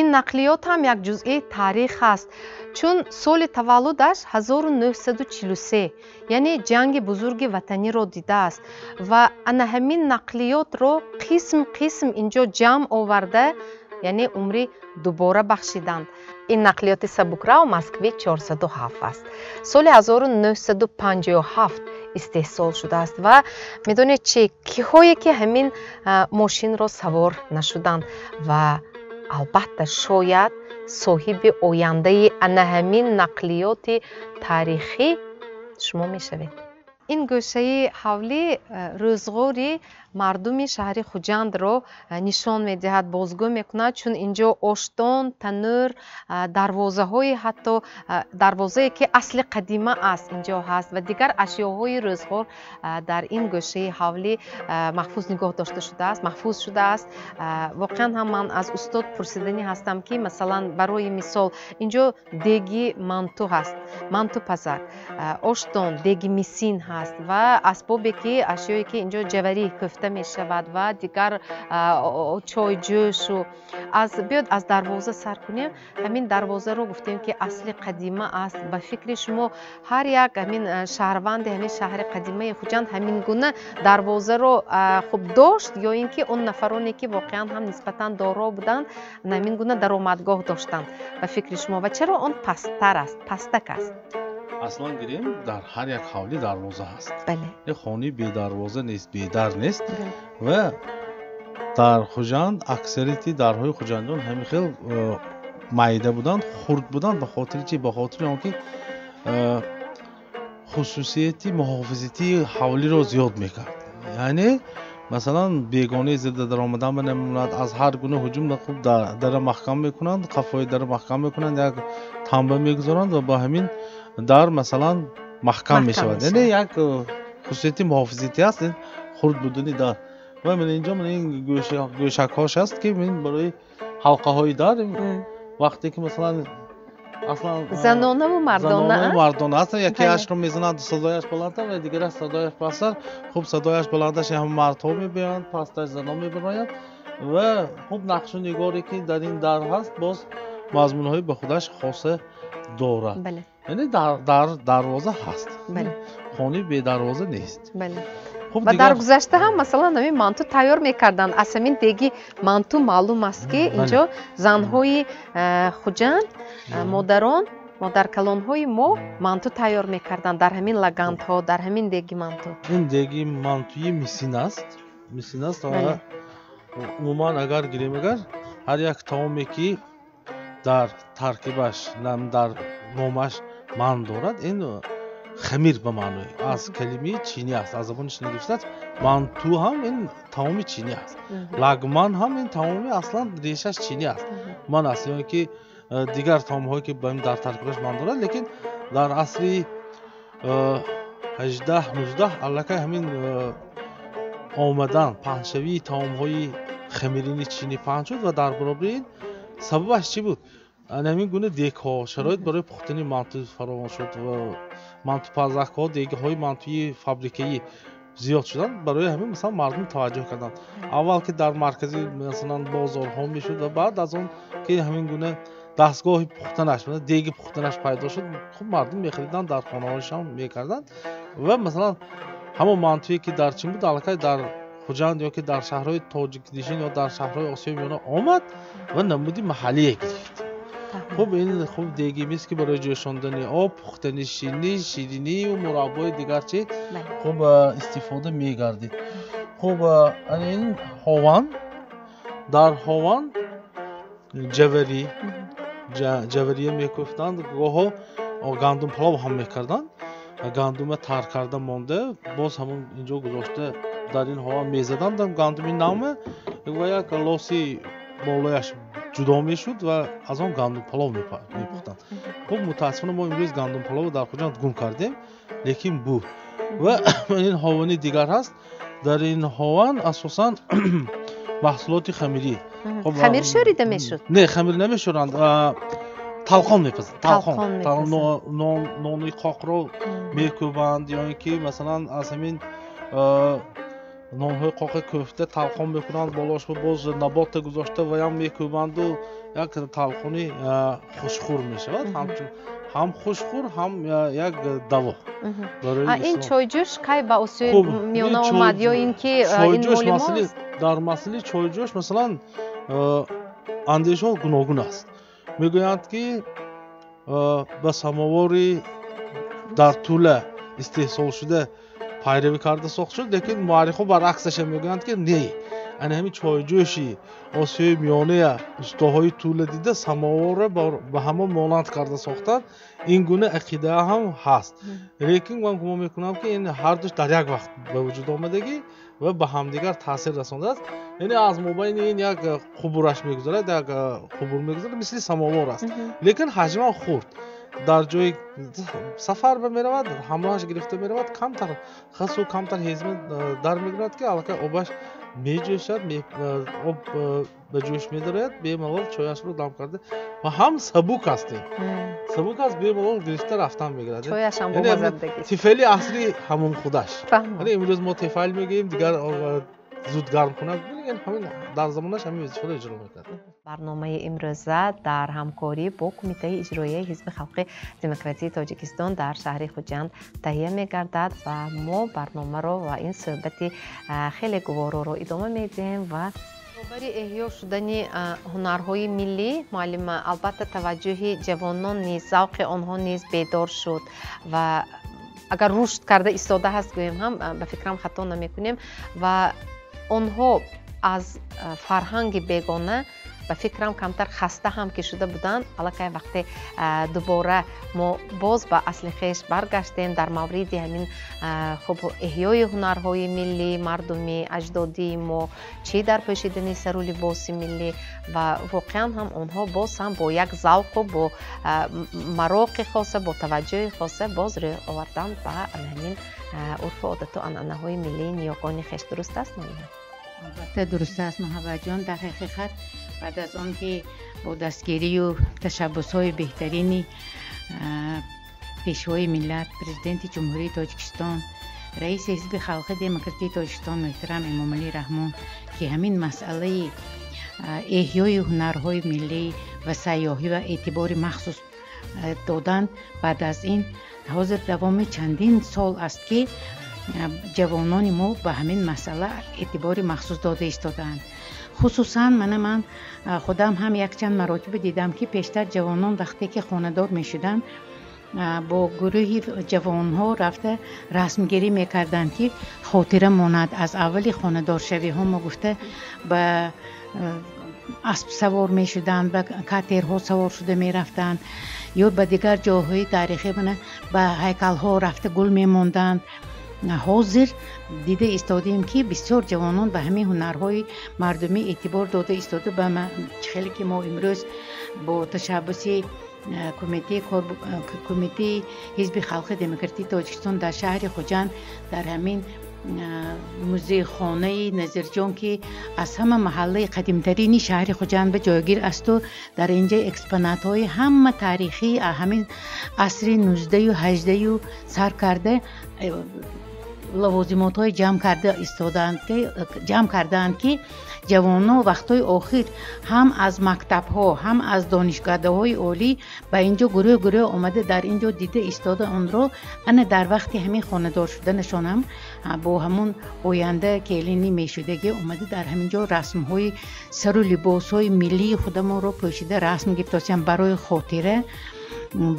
Ин нақлиёт ҳам як ҷузъи таърих аст, чун соли таваллудаш 1943, яъне ҷанги бузурги ватаниро дидааст ва ана ҳамин нақлиётро қисм қисм инҷо ҷамъ оварда, яъне умри дубора бахшиданд. Ин нақлиёти сабукрав Москви 407 аст. Соли 1957 истеҳсол шудааст ва медонед чи, киҳое ки ҳамин мошинро савор нашуданд ва албатта шояд соҳиби ояндаи ана ҳамин нақлиёти таърихӣ шумо мешавед. Ин гӯшаи ҳавлӣ рӯзғори мардуми шаҳри Хуҷандро нишон медиҳад, бозгӯ мекунад, чун инҷо оштон, танӯр, дарвозаҳои, ҳатто дарвозае ки асли қадима аст, инҷо ҳаст ва дигар ашёҳои рӯзғор дар ин гӯшаи ҳавлӣ маҳфуз нигоҳ дошта шудааст, маҳфуз шудааст. Воқеан ҳам ман аз устод пурсиданӣ ҳастам, ки масалан, барои мисол, инҷо деги манту ҳаст, мантупазак, оштон, деги мисин ҳаст ва асбобе ки, ашёе ки инҷо ҷаварӣ кӯфта мешавад ва дигар чойҷӯшу. Аз биёд аз дарвоза сар кунем. Ҳамин дарвозаро гуфтем, ки асли қадима аст. Ба фикри шумо, ҳар як ҳамин шаҳрванди ҳамин шаҳри қадимаи Хуҷанд ҳамин гуна дарвозаро хуб дошт ё ин ки он нафароне ки воқеан ҳам нисбатан доро буданд, ҳамин гуна даромадгоҳ доштанд, ба фикри шумо? Ва чаро он пасттар аст, пастак аст? Аслан гирем, дар ҳар як ҳавлӣ дарвоза ҳаст. Хонаи бедарвоза нест, бедар нест. Ва дар Хуҷанд аксарияти дарҳои хуҷандиён ҳамин хел майда буданд, хурд буданд. Ба хотири чи? Ба хотири он ки хусусияти муҳофизатии ҳавлиро зиёд мекард. Яъне масалан, бегонаи зидда даромадан ба намемонад, аз ҳар гуна ҳуҷум. Хуб, дара маҳкам мекунанд, қафои дара маҳкам мекунанд, як танба мегузоранд ва ба ҳамин дар масалан маҳкам мешавад. Яъне як хусусияти муҳофизатӣ аст ин хурд будани дар. Ва ман инҷо ман ин гӯшакҳош аст, ки барои ҳалқаҳои дар, вақте ки масалан аслан занонаву мардона. Мардона аст. Якеашро мезананд, садояш баландтар ва дигараш садояш пасттар. Хуб, садояш баландаш ҳам мардҳо мебиёянд, пасттар занон мебароянд. Ва хуб, нақшу нигоре ки дар ин дар ҳаст, боз мазмунҳои ба худаш хоса дорад. Яъне дар дарвоза ҳаст, хонаи бедарвоза нест. Ва дар гузашта ҳам масалан ҳамин манту тайёр мекарданд аз ҳамин деги манту. Маълум аст, ки инҷо занҳои Хуҷанд, модарон, модаркалонҳои мо манту тайёр мекарданд дар ҳамин лагандҳо, дар ҳамин деги манту. Ин деги мантуи мисин аст, мисин аст. Ва умуман агар гирем, агар ҳар як таоме ки дар таркибаш, дар номаш ман дорад, ин хамир ба маънои аз калимаи чинӣ аст, аз забони чинӣ гирифтааст. Манту ҳам ин таоми чинӣ аст, лагман ҳам ин таоми аслан решаш чинӣ аст, ман аст, ё ки дигар таомҳое ки дар таркибаш ман дорад. Лекин дар асри 18-19 аллакай ҳамин омадан, паҳншавии таомҳои хамирини чинӣ паҳн шуд. Ва дар баробари ин сабабаш чӣ буд? Ҳамин гуна дегҳо, шароит барои пухтани манту фаровон шуд ва мантупазакҳо, дегҳои мантуи фабрикаӣ зиёд шуданд. Барои ҳамин масалан мардум таваҷҷӯҳ карданд. Аввал ки дар маркази масалан бозорҳо мешуд ва баъд аз он ки ҳамин гуна дастгоҳи пухтанаш, деги пухтанаш пайдо шуд, хуб, мардум мехариданд, дар хонаҳояшон мекарданд. Ва масалан ҳамон мантуе ки дар чин буд, аллакай дар Хуҷанд ё ки дар шаҳрҳои тоҷикнишин ё дар шаҳрҳои Осиёи Миёна омад ва намуди маҳаллие гирифт. Хуб, ин хуб деги мис ки барои ҷӯшондани об, пухтани ширинӣ, ширинию мураббои дигар чи хуб истифода мегардид. Хуб, ин ҳован. Дар ҳован ҷаварӣ, ҷавария мекӯфтанд, гоҳо гандумпалов ҳам мекарданд. Гандума тар карда монда, боз ҳамон инҷо гузошта, дар ин ҳован мезаданд гандуми навма ва як лоси болояш ҷудо мешуд ва аз он гандумпалов мепухтанд. Хуб, мутаассифона мо имрӯз гандумпаловро дар Хуҷанд гум кардем, лекин буд. Ва ин ҳовани дигар ҳаст. Дар ин ҳован асосан маҳсулоти хамирӣ. Хамир шӯрида мешуд? Не, хамир намешӯранд, талқон мепазанд. Талқон, нони қоқро мекӯбанд ё ин ки масалан аз ҳамин нонҳои қоқи кӯфта талқон мекунанд, болошба боз набота гузошта ваям мекӯбанду як талқони хушхӯр мешавад. Ҳам хушхӯр, ҳам як даво. Ин чойҷӯш кай ба Осиёи Миёна омад ё ин ки ин моли мост? Дар масъалаи чойҷӯш масалан андешаҳо гуногун аст. Мегӯянд, ки ба самовори дар тӯла истеҳсолшуда пайравӣ карда сохта шуд, лекин муаррихҳо баръаксаша мегӯянд, ки не, ана ҳамин чойҷӯши Осиёи Миёная устоҳои тӯла дида самоворро ба ҳамон монанд карда сохтанд. Ин гуна ақида ҳам ҳаст, лекин ман гумон мекунам, ки ин ҳардуш дар як вақт ба вуҷуд омадагӣ ва ба ҳамдигар таъсир расондааст. Яъне аз мобайни ин як қубураш мегузарад, як қубур мегузарад, мисли самовор аст, лекин ҳаҷман хурд. Дар ҷои сафар ба меравад, ҳамроҳаш гирифта меравад, камтар хасу камтар ҳезма дар мегирад, ки аллакай обаш меҷӯшад, об ба ҷӯш медарояд, бемалол чояшро дам карда ва ҳам сабук аст, ин сабук аст, бемалол гирифта рафтан мегирад. Чояшам бомазадагист. Тифели аслӣ ҳамон худаш. Яъне имрӯз мо тефал мегӯем, дигар зуд гарм кунад, ҳамин дар замонаш ҳамин вазифаро иҷро мекард. Барномаи имрӯза дар ҳамкорӣ бо Кумитаи иҷроияи Ҳизби халқи демократии Тоҷикистон дар шаҳри Хуҷанд таҳия мегардад ва мо барномаро ва ин суҳбати хеле гувороро идома медиҳем. Ва баробари эҳё шудани ҳунарҳои миллӣ, муаллима, албатта таваҷҷӯҳи ҷавонон низ, завқи онҳо низ бедор шуд ва агар рушд карда истода ҳаст гӯем ҳам, ба фикрам хато намекунем, ва онҳо аз фарҳанги бегона ба фикрам камтар хаста ҳам ки шуда буданд. Аллакай вақте дубора мо боз ба асли хеш баргаштем дар мавриди ҳамин хуб эҳёи ҳунарҳои миллӣ, мардумӣ, аҷдодии мо, чӣ дар пӯшидани сару либоси миллӣ, ва воқеан ҳам онҳо боз ҳам бо як завқу бо мароқи хоса, бо таваҷҷӯҳи хоса боз рӯй овардан ба ҳамин урфу одату анъанаҳои миллии ниёгони хеш. Дуруст аст, муаллима? Албатта дуруст аст, Муҳаббатҷон. Дар ҳақиқат баъд аз он ки бо дастгирию ташаббусҳои беҳтарини пешвои миллат, Президенти Ҷумҳурии Тоҷикистон, раиси Ҳизби халқи демократии Тоҷикистон муҳтарам Эмомалӣ Раҳмон, ки ҳамин масъалаи эҳёи ҳунарҳои миллӣ ва сайёҳӣ ва эътибори махсус доданд, баъд аз ин ҳозир давоми чандин сол аст, ки ҷавонони мо ба ҳамин масъала эътибори махсус дода истодаанд. Хусусан мана ман худам ҳам якчанд маротиба дидам, ки пештар ҷавонон вақте ки хонадор мешуданд, бо гурӯҳи ҷавонҳо рафта расмгирӣ мекарданд, ки хотира монад аз аввали хонадоршавиҳо мо гуфта ба асп савор мешуданд, ба катерҳо савор шуда мерафтанд ё ба дигар ҷойҳои таърихӣ, мана ба ҳайкалҳо рафта гул мемонданд. Ҳозир дида истодаем, ки бисёр ҷавонон ба ҳамин ҳунарҳои мардумӣ эътибор дода истода, ба хеле ки мо имрӯз бо ташаббуси Кумитаи Ҳизби халқи демократии Тоҷикистон дар шаҳри Хуҷанд дар ҳамин музейхонаи Назирҷон, ки аз ҳама маҳаллаи қадимтарини шаҳри Хуҷанд ба ҷойгир асту дар инҷа экспонатҳои ҳама таърихӣ ҳамин асри нуздаҳу ҳаждаҳу сар карда лавозимотҳои ҷамъ кардаанд, ки ҷавонон вақтҳои охир ҳам аз мактабҳо, ҳам аз донишкадаҳои олӣ ба инҷо гурӯҳ гурӯҳ омада дар инҷо дида истода онро. Ана дар вақти ҳамин хонадор шуданашон ҳам бо ҳамон оянда келинӣ мешудагӣ омада дар ҳамин ҷо расмҳои сару либосҳои миллии худамонро пӯшида расм гирифтосиям барои хотира,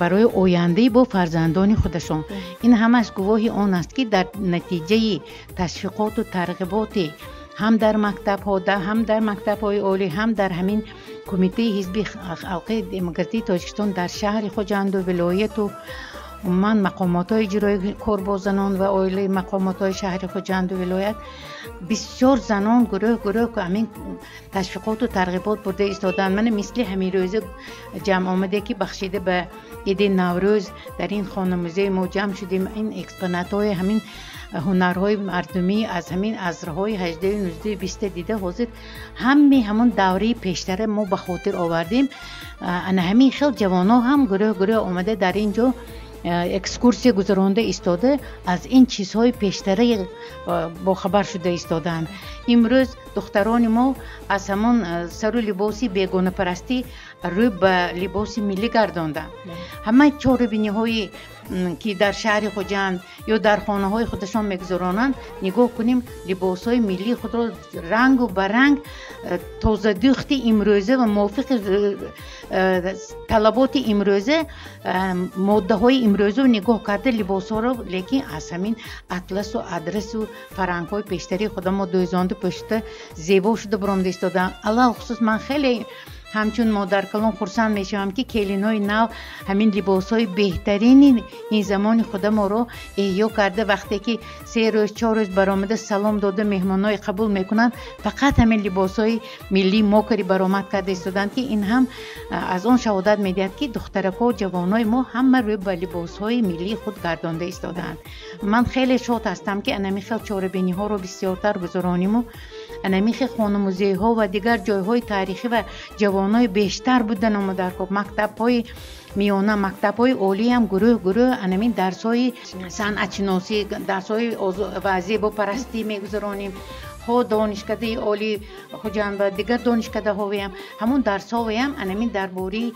барои ояндаи бо фарзандони худашон. Ин ҳамаш гувоҳи он аст, ки дар натиҷаи ташвиқоту тарғиботи ҳам дар мактабҳо, ҳам дар мактабҳои олӣ, ҳам дар ҳамин Кумитаи Ҳизби халқи демократии Тоҷикистон дар шаҳри Хуҷанду вилояту умуман мақомотҳои иҷроии кор бо занон ва оилаи мақомотҳои шаҳри Хуҷанду вилоят бисёр занон гурӯҳ гурӯҳ ҳамин ташвиқоту тарғибот бурда истодаанд. Мана мисли ҳамин рӯза ҷамъ омаде, ки бахшида ба иди Наврӯз дар ин хонамузеи мо ҷамъ шудем, ин экспонатҳои ҳамин ҳунарҳои мардумӣ аз ҳамин асрҳои ҳаждаҳу нуздаҳу биста дида ҳозир ҳамаи ҳамон давраи пештара мо ба хотир овардем. Ана ҳамин хел ҷавонҳо ҳам гурӯҳ гурӯҳ омада дар ин ҷо экскурсия гузаронда истода аз ин чизҳои пештара бохабар шуда истодаанд. Имрӯз духтарони мо аз ҳамон сару либоси бегонапарастӣ Рӯ ба либоси миллӣ гардонданд. Ҳамаи чорабиниҳои ки дар шаҳри Хуҷанд ё дар хонаҳои худашон мегузаронанд, нигоҳ кунем, либосҳои миллии худро рангу баранг, тозадӯхти имрӯза ва мувофиқи талаботи имрӯза, моддаҳои имрӯзаро нигоҳ карда либосҳоро, лекин аз ҳамин атласу адрасу фарҳангҳои пештарии худамо дӯзонда пӯшида зебо шуда баромада истодаанд. Алалхусус ман хеле ҳамчун модаркалон хурсанд мешавам, ки келинҳои нав ҳамин либосҳои беҳтарини ин замони худаморо эҳё карда, вақте ки 3 рӯз 4 рӯз баромада салом дода меҳмонҳои қабул мекунанд, фақат ҳамин либосҳои миллии мо кари баромад карда истоданд, ки ин ҳам аз он шаҳодат медиҳад, ки духтаракҳо, ҷавонҳои мо ҳама рӯ ба либосҳои миллии худ гардонда истодаанд. Ман хеле шод ҳастам, ки анами хел чорабиниҳоро бисёртар гузарониму анами хел хонамузейҳо ва дигар ҷойҳои таърихӣ ва ҷавонҳои бештар будан омадаркоб, мактабҳои миёна, мактабҳои олиам гурӯҳ гурӯҳ анамин дарсҳои санъатшиносӣ, дарсҳои ва зебопарастӣ мегузаронем. Ҳо донишкадаи олии Хуҷанд ва дигар донишкадаҳоям ҳамон дарсҳоям анамин дар бораи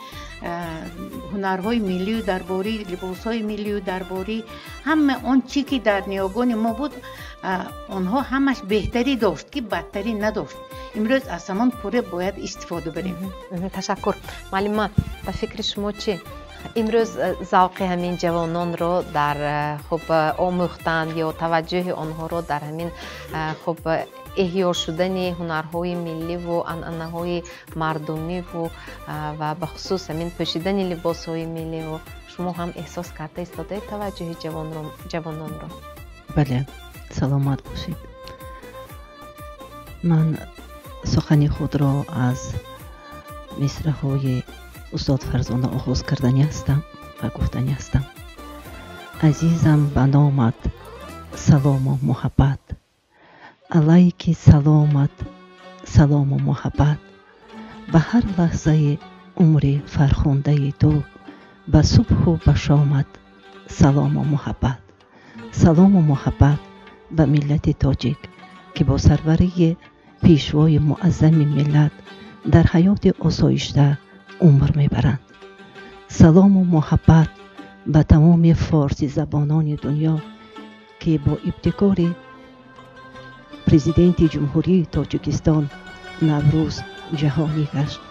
ҳунарҳои миллию дар бораи либосҳои миллию дар бораи ҳама он чӣ ки дар ниёгони мо буд, онҳо ҳамаш беҳтарӣ дошт, ки бадтарӣ надошт. Имрӯз аз ҳамон пурра бояд истифода барем. Ташаккур. Муаллима, ба фикри шумо чӣ? Имрӯз завқи ҳамин ҷавононро дар хуб омӯхтан ё таваҷҷӯҳи онҳоро дар ҳамин хуб эҳё шудани ҳунарҳои милливу анъанаҳои мардумиву ва бахусус ҳамин пӯшидани либосҳои милливу шумо ҳам эҳсос карда истодаед таваҷҷӯҳи ҷавононро? Бале, саломат бошед. Ман сухани худро аз мисраҳои устод Фарзона оғоз кардани ҳастам ва гуфтани ҳастам. Азизам, ба номат салому муҳаббат, алайки саломат салому муҳаббат, ба ҳар лаҳзаи умри фархундаи ту, ба субҳу ба шомат салому муҳаббат. Салому муҳаббат ба миллати тоҷик, ки бо сарварии пешвои муаззами миллат дар ҳаёти осоишта умр мебаранд. Салому муҳаббат ба тамоми форсизабонони дунё, ки бо ибтикори президенти Ҷумҳурии Тоҷикистон Наврӯз ҷаҳонӣ гашт.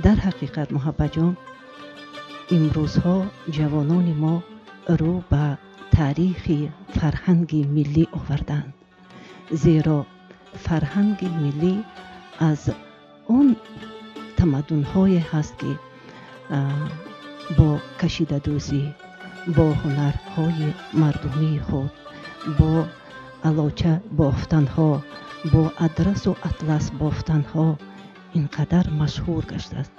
Дар ҳақиқат, Муҳаббатҷон, имрӯзҳо ҷавонони мо рӯ ба таърихи фарҳанги миллӣ оварданд, зеро фарҳанги миллӣ аз он тамаддунҳое ҳаст, ки бо кашидадӯзӣ, бо ҳунарҳои мардумии худ, бо алоча бофтанҳо, бо адрасу атлас бофтанҳо ин қадар машҳур гаштааст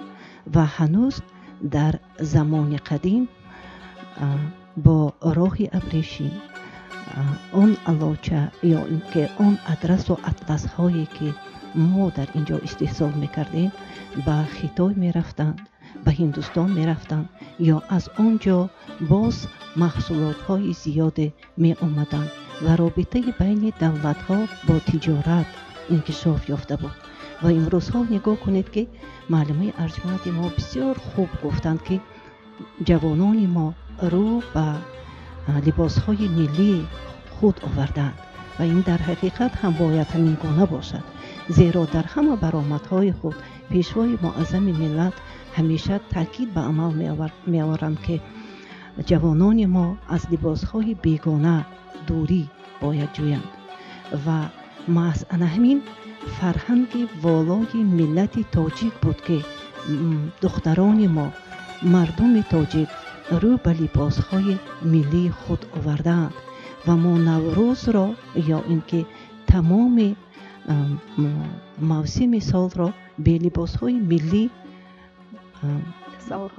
ва ҳанӯз дар замони қадим бо роҳи абрешим он алоча ё ин ки он адрасу атласҳое ки мо дар ин ҷо истеҳсол мекардем, ба Хитой мерафтанд, ба Ҳиндустон мерафтанд ё аз он ҷо боз маҳсулотҳои зиёде меомаданд ва робитаи байни давлатҳо бо тиҷорат инкишоф ёфта буд. Ва имрӯзҳо нигоҳ кунед, ки муаллимаи арҷманди мо бисёр хуб гуфтанд, ки ҷавонони мо рӯ ба либосҳои миллии худ оварданд ва ин дар ҳақиқат ҳам бояд ҳамин гуна бошад, зеро дар ҳама баромадҳои худ пешвои муаззами миллат ҳамеша таъкид ба амал меоваранд, ки ҷавонони мо аз либосҳои бегона дурӣ бояд ҷӯянд ва маҳз ана ҳамин фарҳанги волои миллати тоҷик буд, ки духтарони мо, мардуми тоҷик рӯ ба либосҳои миллии худ овардаанд ва мо Наврӯзро ё ин ки тамоми мавсими солро бе либосҳои миллӣ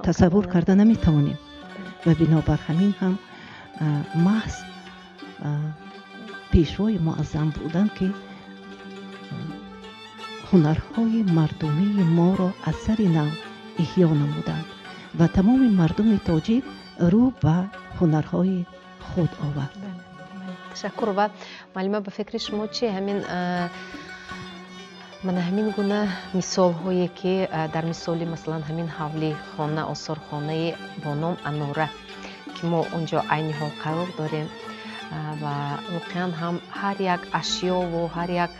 тасаввур карда наметавонем ва бинобар ҳамин ҳам маҳз пешвои муаззам буданд, ки ҳунарҳои мардумии моро аз сари нав эҳё намуданд ва тамоми мардуми тоҷик рӯ ба ҳунарҳои худ овард. Ташаккур. Ва муаллима, ба фикри шумо чӣ ҳамин Мана ҳамин гуна мисолҳое ки дар мисоли масалан ҳамин ҳавли хона, осорхонаи бо ном Анора, ки мо он ҷо айни ҳол қарор дорем, ва воқеан ҳам ҳар як ашёву ҳар як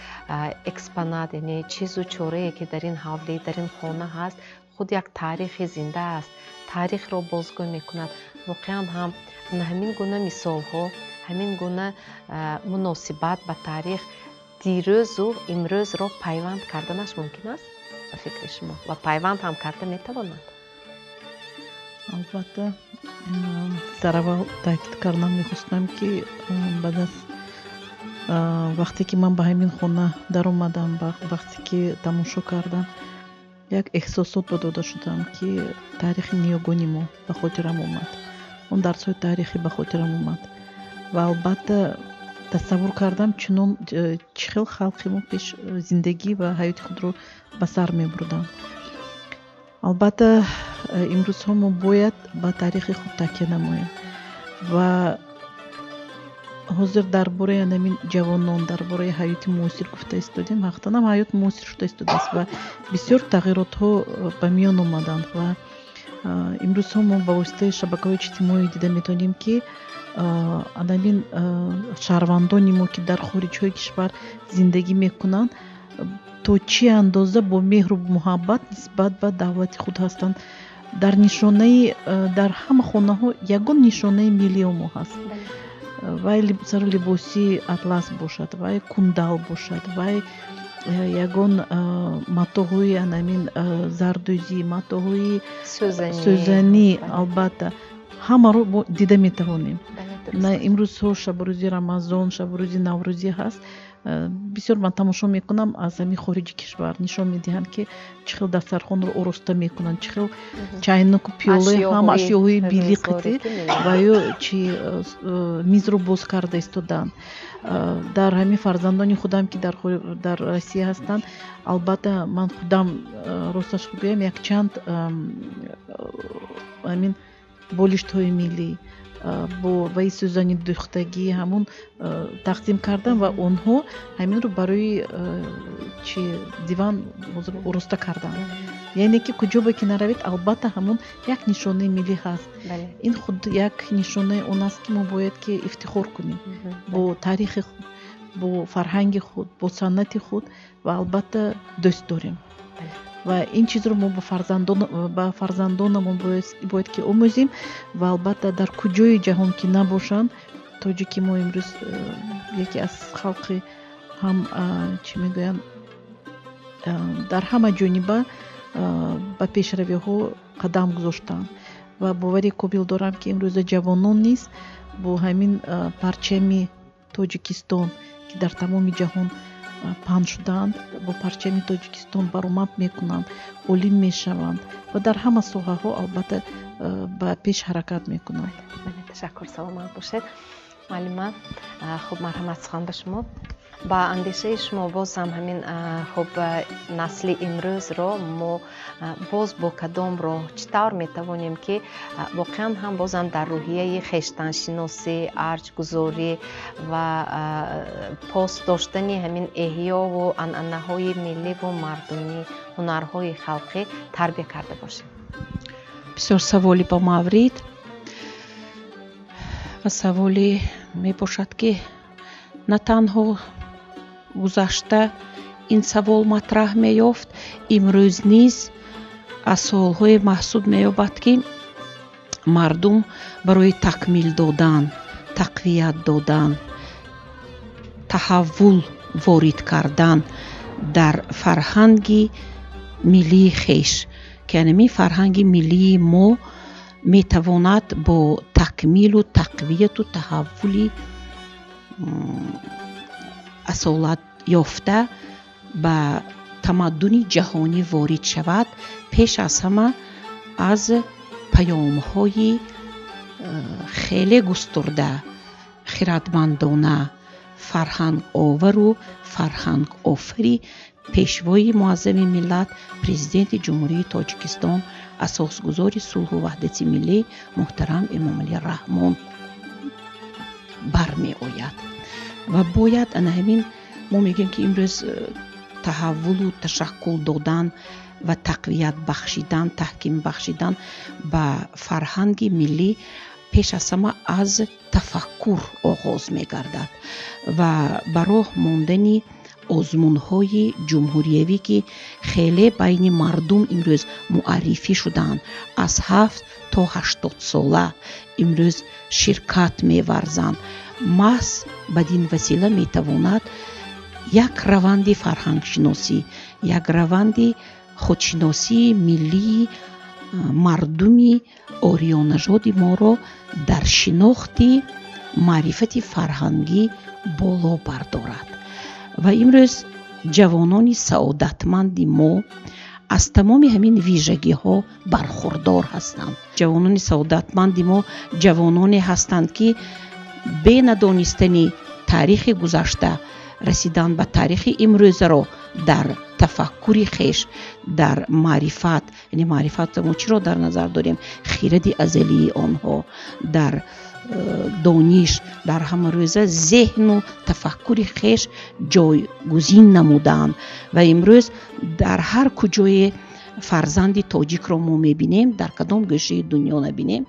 экспонат, яъне чизу чорае ки дар ин ҳавлӣ, дар ин хона ҳаст, худ як таърихи зинда аст, таърихро бозгӯ мекунад. Воқеан ҳам ҳамин гуна мисолҳо, ҳамин гуна муносибат ба таърих дирӯзу имрӯзро пайванд карданаш мумкин аст ба фикри шумо, ва пайванд ҳам карда метавонад? Албатта, дар аввал таъкид кардан мехостам, ки баъд аз вақте ки ман ба ҳамин хона даромадам, вақте ки тамошо кардам, як эҳсосот ба дода шудам, ки таърихи ниёгони мо ба хотирам омад, он дарсҳои таърихӣ ба хотирам омад ва албатта тасаввур кардам, чунон чӣ хел халқи мо пеш зиндагӣ ва ҳаёти худро ба сар мебурданд. Албатта, имрӯзҳо мо бояд ба таърихи худ такя намоем ва ҳозир дар бораи анамин ҷавонон, дар бораи ҳаёти муосир гуфта истодем. Ҳақиқатан ҳам ҳаёт муосир шуда истодааст ва бисёр тағйиротҳо ба миён омаданд ва имрӯзҳо мо ба воситаи шабакаҳои иҷтимоӣ дида метавонем, ки анамин шаҳрвандони мо, ки дар хориҷҳои кишвар зиндагӣ мекунанд, то чӣ андоза бо меҳру муҳаббат нисбат ба давлати худ ҳастанд. Дар нишонаи дар ҳама хонаҳо ягон нишонаи миллии мо ҳаст, вай сару либоси атлас бошад, вай кундал бошад, вай ягон матоъҳои анамин зардӯзӣ, матоъҳои сӯзанӣ, албатта, ҳамаро мо дида метавонем. Имрӯзҳо шабурӯзи Рамазон, шабурӯзи Наврӯзӣ ҳаст. Бисёр ман тамошо мекунам, аз ҳамин хориҷи кишвар нишон медиҳанд, ки чӣ хел дастархонро ороста мекунанд, чӣ хел чайнаку пиёла, ҳама ашёҳои билиқити ва ё чи мизро боз карда истодаанд. Дар ҳамин фарзандони худам, ки дар Россия ҳастанд, албатта, ман худам, росташ гӯям, якчанд ҳамин болиштҳои миллӣ бо ваи сӯзани дӯхтагӣ ҳамун тақдим кардам ва онҳо ҳаминро барои чи диван ороста карданд. Яъне ки куҷо ба ки наравед, албатта, ҳамун як нишонаи миллӣ ҳаст. Ин худ як нишонаи он аст, ки мо бояд ки ифтихор кунем бо таърихи худ, бо фарҳанги худ, бо санъати худ ва албатта дӯст дорем. Ва ин чизро мо ба фарзандонамон бояд ки омӯзем ва албатта дар куҷои ҷаҳон ки набошанд, тоҷики мо имрӯз яке аз халқи ҳам, чӣ мегӯянд, дар ҳама ҷониба ба пешравиҳо қадам гузоштанд ва бовари комил дорам, ки имрӯза ҷавонон низ бо ҳамин парчами Тоҷикистон, ки дар тамоми ҷаҳон паҳн шудаанд, бо парчами Тоҷикистон баромад мекунанд, олим мешаванд ва дар ҳама соҳаҳо албатта ба пеш ҳаракат мекунанд. Ташаккур, саломат бошед, муаллима. Хуб, марҳамат, сухан ба шумо. Ба андешаи шумо, боз ҳам ҳамин, хуб, насли имрӯзро мо боз бо кадом роҳ, чӣ тавр метавонем, ки воқеан ҳам бозам дар рӯҳияи хештаншиносӣ, арҷгузорӣ ва пос доштани ҳамин эҳёву анъанаҳои милливу мардумӣ, ҳунарҳои халқӣ тарбия карда бошем? Бисёр саволи ба маврид ва саволе мебошад, ки на танҳо гузашта ин савол матраҳ меёфт, имрӯз низ аз суолҳое маҳсуб меёбад, ки мардум барои такмил додан, тақвият додан, таҳаввул ворид кардан дар фарҳанги миллии хеш, ки анамин фарҳанги миллии мо метавонад бо такмилу тақвияту таҳаввули асолат ёфта ба тамаддуни ҷаҳонӣ ворид шавад, пеш аз ҳама аз паёмҳои хеле густурда, хиратмандона, фарҳанговару фарҳангофари Пешвои Муаззами миллат, Президенти Ҷумҳурии Тоҷикистон, Асосгузори сулҳу ваҳдати миллӣ муҳтарам Эмомалӣ Раҳмон бармеояд. Ва бояд ана ҳамин мо мегӯем, ки имрӯз Таҳаввулу ташаккул додан ва тақвият бахшидан, таҳким бахшидан ба фарҳанги миллӣ пеш аз ҳама аз тафаккур оғоз мегардад ва ба роҳ мондани озмунҳои ҷумҳуриявӣ, ки хеле байни мардум имрӯз муаррифӣ шудаанд, аз 7 то 80 сола имрӯз ширкат меварзанд. Маҳз бадин васила метавонад як раванди фарҳангшиносӣ, як раванди худшиносии миллии мардуми ориёнажоди моро дар шинохти маърифати фарҳангӣ боло бардорад. Ва имрӯз ҷавонони саодатманди мо аз тамоми ҳамин вижагиҳо бархурдор ҳастанд. Ҷавонони саодатманди мо ҷавононе ҳастанд, ки бе надонистани таърихи гузашта расидан ба таърихи имрӯзаро дар тафаккури хеш, дар маърифат, яъне маърифат мо чиро дар назар дорем? Хиради азалии онҳо, дар дониш, дар ҳамарӯза зеҳну тафаккури хеш ҷойгузин намудаанд. Ва имрӯз дар ҳар куҷое фарзанди тоҷикро мо мебинем, дар кадом гӯшаи дунё набинем,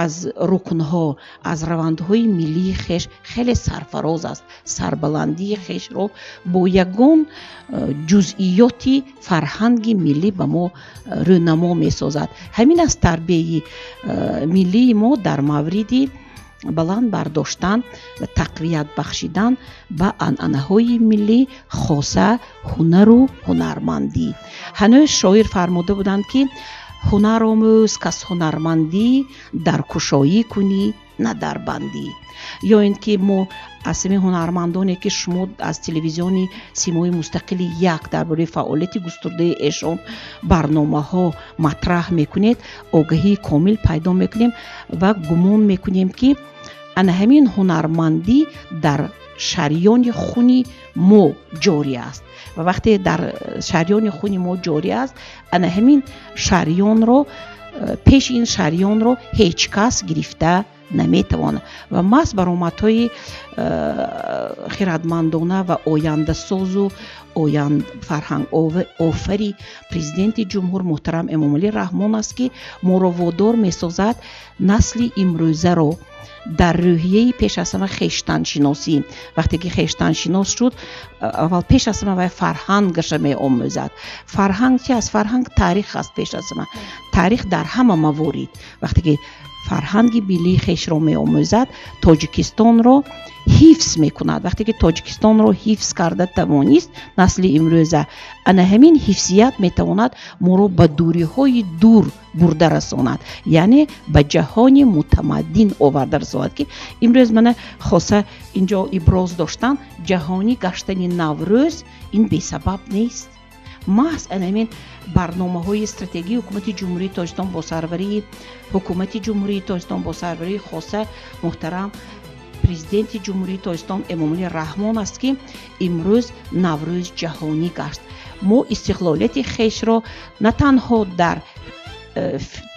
аз рукнҳо, аз равандҳои миллии хеш хеле сарфароз аст. Сарбаландии хешро бо ягон ҷузъиёти фарҳанги миллӣ ба мо рӯнамо месозад. Ҳамин аст тарбияи миллии мо дар мавриди баланд бардоштан ва тақвият бахшидан ба анъанаҳои миллӣ, хоса ҳунару ҳунармандӣ. Ҳанӯз шоир фармуда буданд, ки ҳунар омӯз, кас ҳунармандӣ дар кушоӣ кунӣ, на дар бандӣ. Ё ин ки мо аз ҳамин ҳунармандоне, ки шумо аз телевизиони Симои мустақили як дар бораи фаъолияти густурдаи эшон барномаҳо матраҳ мекунед, огаҳии комил пайдо мекунем ва гумон мекунем, ки ана ҳамин ҳунармандӣ дар шариёни хуни мо ҷорӣ аст. Ва вақте дар шариёни хуни мо ҷорӣ аст, ана ҳамин шариёнро, пеши ин шариёнро ҳеҷ кас гирифта наметавонад. Ва маҳз баромадҳои хирадмандона ва ояндасозу фарҳангофари президенти ҷумҳур муҳтарам Эмомалӣ Раҳмон аст, ки моро водор месозад насли имрӯзаро дар рӯҳияи пеш аз ҳама хештаншиносӣ. Вақте ки хештаншинос шуд, аввал пеш аз ҳама вай фарҳангаша меомӯзад. Фарҳанг чи аст? Фарҳанг таърих аст пеш аз ҳама. Таърих дар ҳама маворид. Вақте ки фарҳанги миллии хешро меомӯзад, Тоҷикистонро ҳифз мекунад. Вақте ки Тоҷикистонро ҳифз карда тавонист насли имрӯза, ана ҳамин ҳифзият метавонад моро ба дуриҳои дур бурда расонад, яъне ба ҷаҳони мутамаддин оварда расонад, ки имрӯз мана хоса инҷо иброз доштан, ҷаҳонӣ гаштани Наврӯз ин бесабаб нест. Маҳз ана ҳамин барномаҳои стратегии ҳукумати Ҷумҳурии Тоҷикистон бо сарварии ҳукумати Ҷумҳурии Тоҷикистон, бо сарварии хоса муҳтарам президенти Ҷумҳурии Тоҷикистон Эмомалӣ Раҳмон аст, ки имрӯз Наврӯз ҷаҳонӣ гашт. Мо истиқлолияти хешро на танҳо дар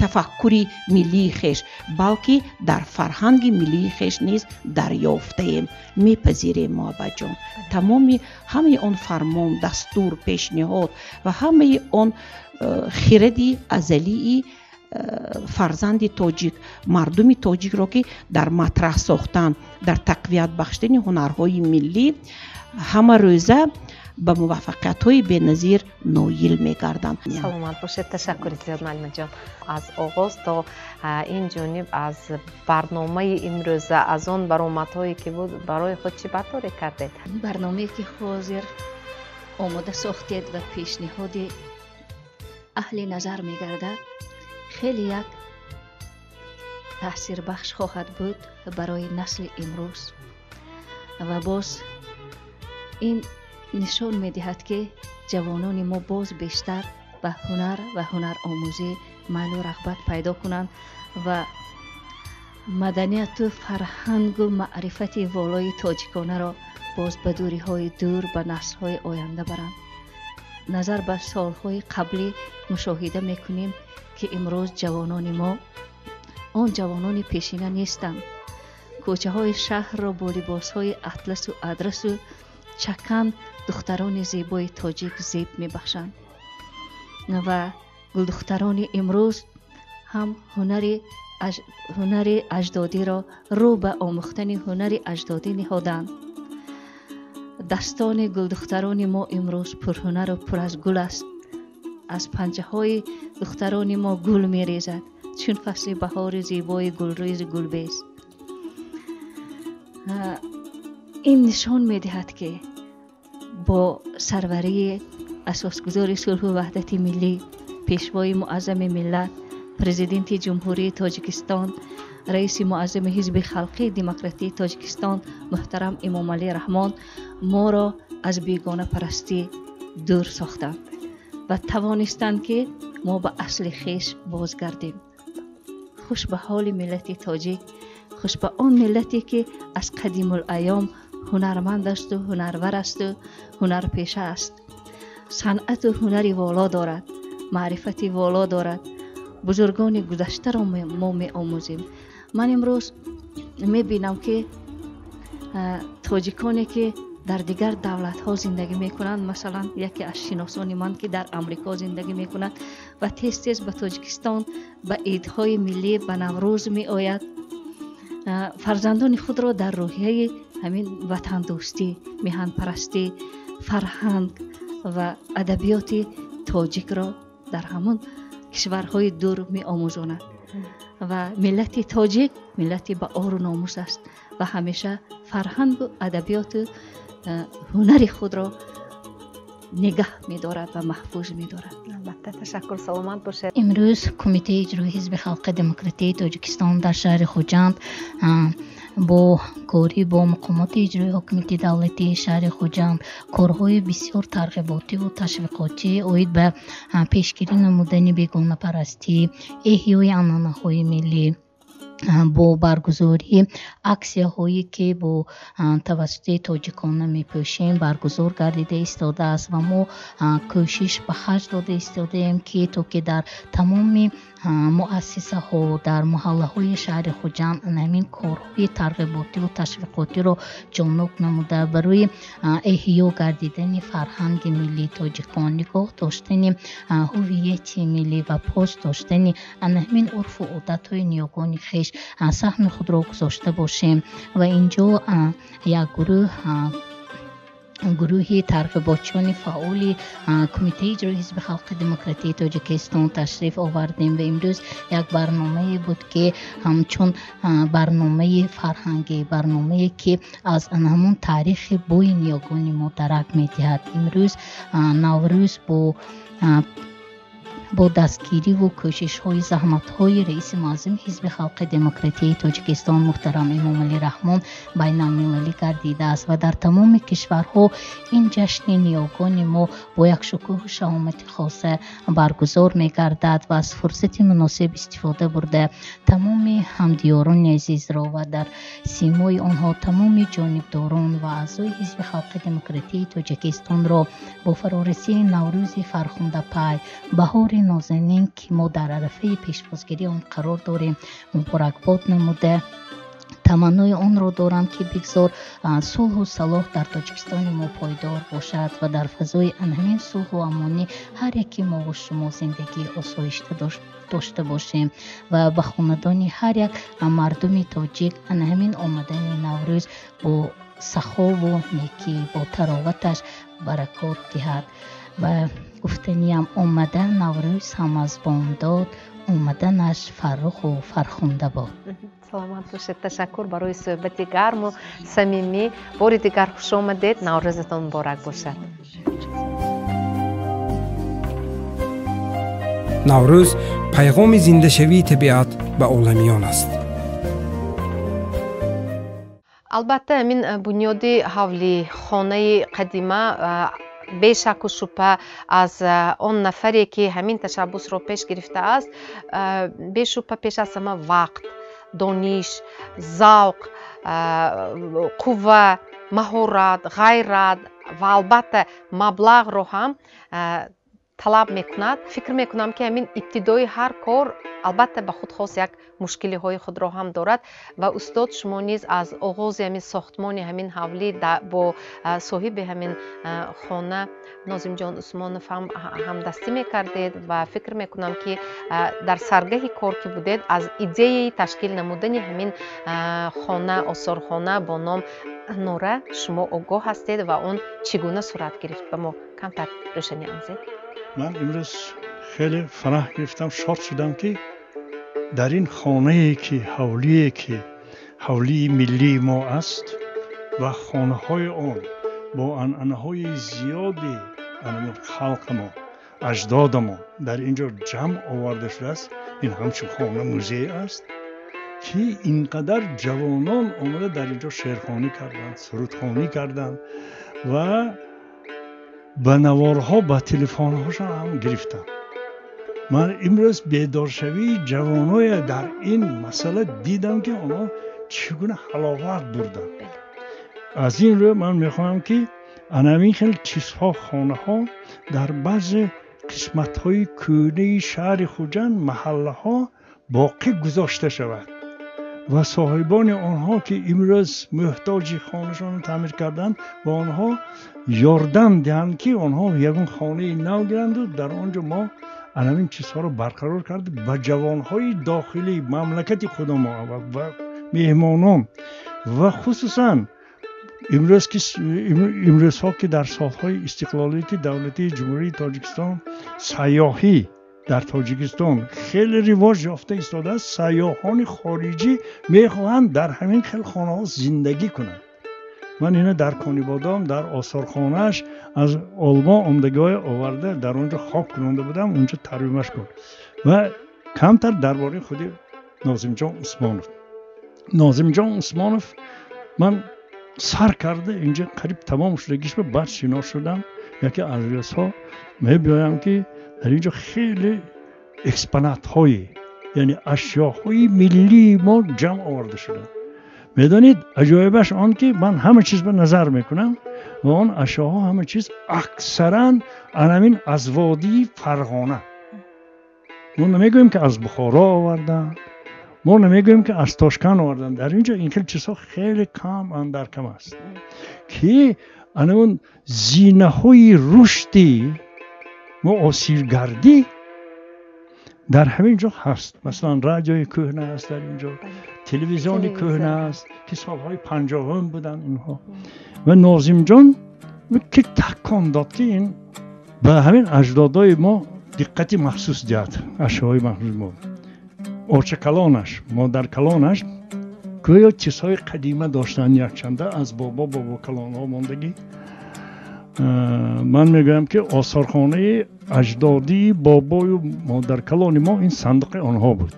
тафаккури миллии хеш, балки дар фарҳанги миллии хеш низ дарёфтаем, мепазирем. Муҳаббатҷон, тамоми ҳамаи он фармон, дастур, пешниҳод ва ҳамаи он хиради азалии фарзанди тоҷик, мардуми тоҷикро, ки дар матраҳ сохтан, дар тақвият бахшидани ҳунарҳои миллӣ ҳама рӯза ба муваффақиятҳои беназир ноил мегарданд. Саломат бошед, ташаккури зиёд, муаллимаҷон. Аз оғоз то ин ҷониб, аз барномаи имрӯза, аз он баромадҳое ки буд, барои худ чӣ бардорӣ кардед? Барномае ки ҳозир омода сохтед ва пешниҳоди аҳли назар мегардад, хеле як таъсирбахш хоҳад буд барои насли имрӯз ва боз ин нишон медиҳад, ки ҷавонони мо боз бештар ба ҳунар ва ҳунаромӯзӣ майлу рағбат пайдо кунанд ва маданияту фарҳангу маърифати волои тоҷиконаро боз ба дуриҳои дур, ба наслҳои оянда баранд. Назар ба солҳои қаблӣ мушоҳида мекунем, ки имрӯз ҷавонони мо он ҷавонони пешина нестанд. Кӯчаҳои шаҳрро бо либосҳои атласу адрасу Чакан духтарони зебои тоҷик зеб мебахшанд ва гулдухтарони имрӯз ҳам ҳунари аҷдодиро рӯ ба омӯхтани ҳунари аҷдодӣ ниҳоданд. Дастони гулдухтарони мо имрӯз пурҳунару пур аз гул аст. Аз панҷаҳои духтарони мо гул мерезад, чун фасли баҳори зебои гулрези гулбез. Ин нишон медиҳад, ки бо сарварии асосгузори сулҳу ваҳдати миллӣ, пешвои муаззами миллат, президенти Ҷумҳурии Тоҷикистон, раиси муаззами Ҳизби халқии демократии Тоҷикистон муҳтарам Эмомалӣ Раҳмон моро аз бегонапарастӣ дур сохтанд ва тавонистанд, ки мо ба асли хеш бозгардем. Хуш ба ҳоли миллати тоҷик, хуш ба он миллате, ки аз қадимулайём ҳунарманд асту ҳунарвар асту ҳунарпеша аст, санъату ҳунари воло дорад, маърифати воло дорад. Бузургони гузаштаро мо меомӯзем. Ман имрӯз мебинам, ки тоҷиконе, ки дар дигар давлатҳо зиндагӣ мекунанд, масалан, яке аз шиносони ман, ки дар Амрико зиндагӣ мекунад ва тез тез ба Тоҷикистон ба идҳои миллӣ, ба Наврӯз меояд, фарзандони худро дар рӯҳияи ҳамин ватандӯстӣ, меҳанпарастӣ, фарҳанг ва адабиёти тоҷикро дар ҳамон кишварҳои дур меомӯзонад. Ва миллати тоҷик миллати ба ору номус аст ва ҳамеша фарҳангу адабиёту ҳунари худро нигаҳ медорад ва маҳфуз медорад. Албатта, ташаккур, саломат бошед. Имрӯз Кумитаи иҷроии Ҳизби халқи демократии Тоҷикистон дар шаҳри Хуҷанд бо корӣ бо мақомоти иҷроии ҳокимияти давлатии шаҳри Хуҷанд корҳои бисёр тарғиботиву ташвиқотӣ оид ба пешгирӣ намудани бегонапарастӣ, эҳёи анъанаҳои миллӣ бо баргузории аксияҳое, ки бо тавассути тоҷикона мепӯшем, баргузор гардида истодааст. Ва мо кӯшиш ба харҷ дода истодаем, ки то ки дар тамоми муассисаҳо, дар маҳаллаҳои шаҳри Хуҷанд ҳамин корҳои тарғиботиву ташвиқотиро ҷоннок намуда, барои эҳё гардидани фарҳанги миллии тоҷикон, нигоҳ доштани ҳувияти миллӣ ва пос доштани ҳамин урфу одатҳои ниёгони хеш саҳми худро гузошта бошем. Ва инҷо як гурӯҳи тарғиботчиёни фаъоли Кумитаи иҷроии Ҳизби халқи демократии Тоҷикистон ташриф овардем. Ва имрӯз як барномае буд, ки ҳамчун барномаи фарҳангӣ, барномае, ки аз ҳамон таърихи бӯи ниёгони мо дарак медиҳад. Имрӯз Наврӯз бо дастгириву кӯшишҳои заҳматҳои раиси муаззами Ҳизби халқи демократии Тоҷикистон муҳтарам Эмомалӣ Раҳмон байналмилалӣ гардидааст ва дар тамоми кишварҳо ин ҷашни ниёгони мо бо як шукӯҳу шаҳомати хоса баргузор мегардад. Ва аз фурсати муносиб истифода бурда, тамоми ҳамдиёрони азизро ва дар симои онҳо тамоми ҷонибдорон ва аъзои Ҳизби халқи демократии Тоҷикистонро бо фарорасии Наврӯзи фархундапай, баҳори нозанин, ки мо дар арафаи пешвозгирии он қарор дорем, муборакбод намуда, таманнои онро дорам, ки бигзор сулҳу салоҳ дар Тоҷикистони мо пойдор бошад ва дар фазои ҳамин сулҳу амонӣ ҳар яки мову шумо зиндагии осоишта дошта бошем ва ба хонадони ҳар як мардуми тоҷик ҳамин омадани Наврӯз бо сахову некӣ, бо тароваташ баракот диҳад. Ва гуфтаниям, омада Наврӯз ҳам аз бомдод, омаданаш фарруху фархунда бод. Саломат бошед, ташаккур барои суҳбати гарму самимӣ. Бори дигар хуш омадед, Наврӯзатон муборак бошад. Наврӯз пайғоми зиндашавии табиат ба оламиён аст. Албатта, ҳамин бунёди ҳавлӣ, хонаи қадима бешаку шубҳа аз он нафаре, ки ҳамин ташаббусро пеш гирифтааст, бешубҳа пеш аз ҳама вақт, дониш, завқ, қувва, маҳорат, ғайрат ва албатта маблағро ҳам Талаб мекунад. Фикр мекунам, ки ҳамин ибтидои ҳар кор албатта ба худ хос як мушкилиҳои худро ҳам дорад. Ва устод, шумо низ аз оғози ҳамин сохтмони ҳамин ҳавлӣ бо соҳиби ҳамин хона Нозимҷон Усмонов ҳам ҳамдастӣ мекардед ва фикр мекунам, ки дар саргаҳи кор ки будед, аз идеяи ташкил намудани ҳамин хона, осорхона бо ном Нора шумо огоҳ ҳастед ва он чӣ гуна сурат гирифт, ба мо камтар рӯшанӣ андозед. Ман имрӯз хеле фараҳ гирифтам, шод шудам, ки дар ин хонае ки ҳавлие ки ҳавлии миллии мо аст ва хонаҳои он бо анъанаҳои зиёди халқамон, аҷдодамон дар ин ҷо ҷамъ оварда шудааст. Ин ҳамчун хона музей аст, ки ин қадар ҷавонон омада дар ин ҷо шеърхонӣ карданд, сурудхонӣ карданд ва ба наворҳо, ба телефонҳошон ҳам гирифтанд. Ман имрӯз бедоршавии ҷавоное дар ин масъала дидам, ки онҳо чӣ гуна ҳаловат бурданд. Аз ин рӯ ман мехоҳам, ки анамин хел чизҳо, хонаҳо дар баъзе қисматҳои кӯҳнаи шаҳри Хуҷанд, маҳаллаҳо боқӣ гузошта шавад ва соҳибони онҳо, ки имрӯз муҳтоҷи хонашонро таъмир карданд, ба онҳо ёрдам диҳанд, ки онҳо ягон хонаи нав гиранду дар он ҷо мо анамин чизҳоро барқарор карда ба ҷавонҳои дохилии мамлакати худамон ва меҳмонон ва хусусан имрӯз ки имрӯзҳо ки дар солҳои истиқлолияти давлатии Ҷумҳурии Тоҷикистон сайёҳӣ дар Тоҷикистон хеле ривоҷ ёфта истодааст, сайёҳони хориҷӣ мехоҳанд дар ҳамин хел хонаҳо зиндагӣ кунанд. Ман ина дар Конибодом дар осорхонааш аз Олмон омдагиҳое оварда дар он ҷо хоб кунонда будам, он ҷо тарбимаш кун. Ва камтар дар бораи худи Нозимҷон Усмонов. Нозимҷон Усмонов ман сар карда инҷа қариб тамом шудагиш ба баъд шинос шудам. Яке аз рӯзҳо мебиёям, ки дар инҷо хеле экспонатҳои, яъне ашёҳои миллии мо ҷамъ оварда шуданд. Медонед, аҷоибаш он ки ман ҳама чиз ба назар мекунам ва он ашёҳо ҳама чиз аксаран анамин аз водии Фарғона. Мо намегӯем, ки аз Бухоро оварданд, мо намегӯем, ки аз Тошканд оварданд. Дар инҷо ин хел чизҳо хеле кам андар кам аст, ки анамун зинаҳои рушди муосиргардӣ дар ҳамин ҷо ҳаст. Масалан, радиои кӯҳна аст дар ин ҷо, телевизиони кӯҳна аст, ки солҳои 50-ум буданд инҳо. Ва Нозимҷон ки такон дод, ки ин ба ҳамин аҷдодои мо диққати махсус диҳад, ашёҳои махсуси мо. Очакалонаш, модаркалонаш гӯё чизҳои қадима доштанд, якчанда аз бобо бобокалонҳо мондагӣ. Ман мегӯям, ки осорхонаи аҷдодии бобою модаркалони мо ин сандуқи онҳо буд.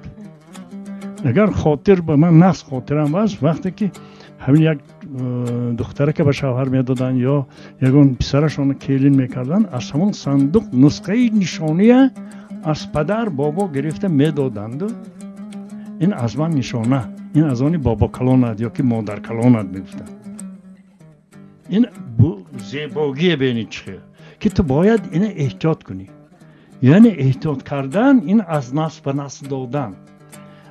Агар хотир ба ман нақс хотирам аст, вақте ки ҳамин як духтарака ба шавҳар медоданд ё ягон писарашонро келин мекарданд, аз ҳамон сандуқ нусхаи нишония аз падар бобо гирифта медоданду. Ин аз ман нишона, ин аз они бобокалонат ё ки модаркалонат мегуфтанд. Ин зебогие бинед чӣ хел, ки ту бояд ина эҳтиёт кунӣ. Яъне эҳтиёт кардан ин аз насл ба насл додан,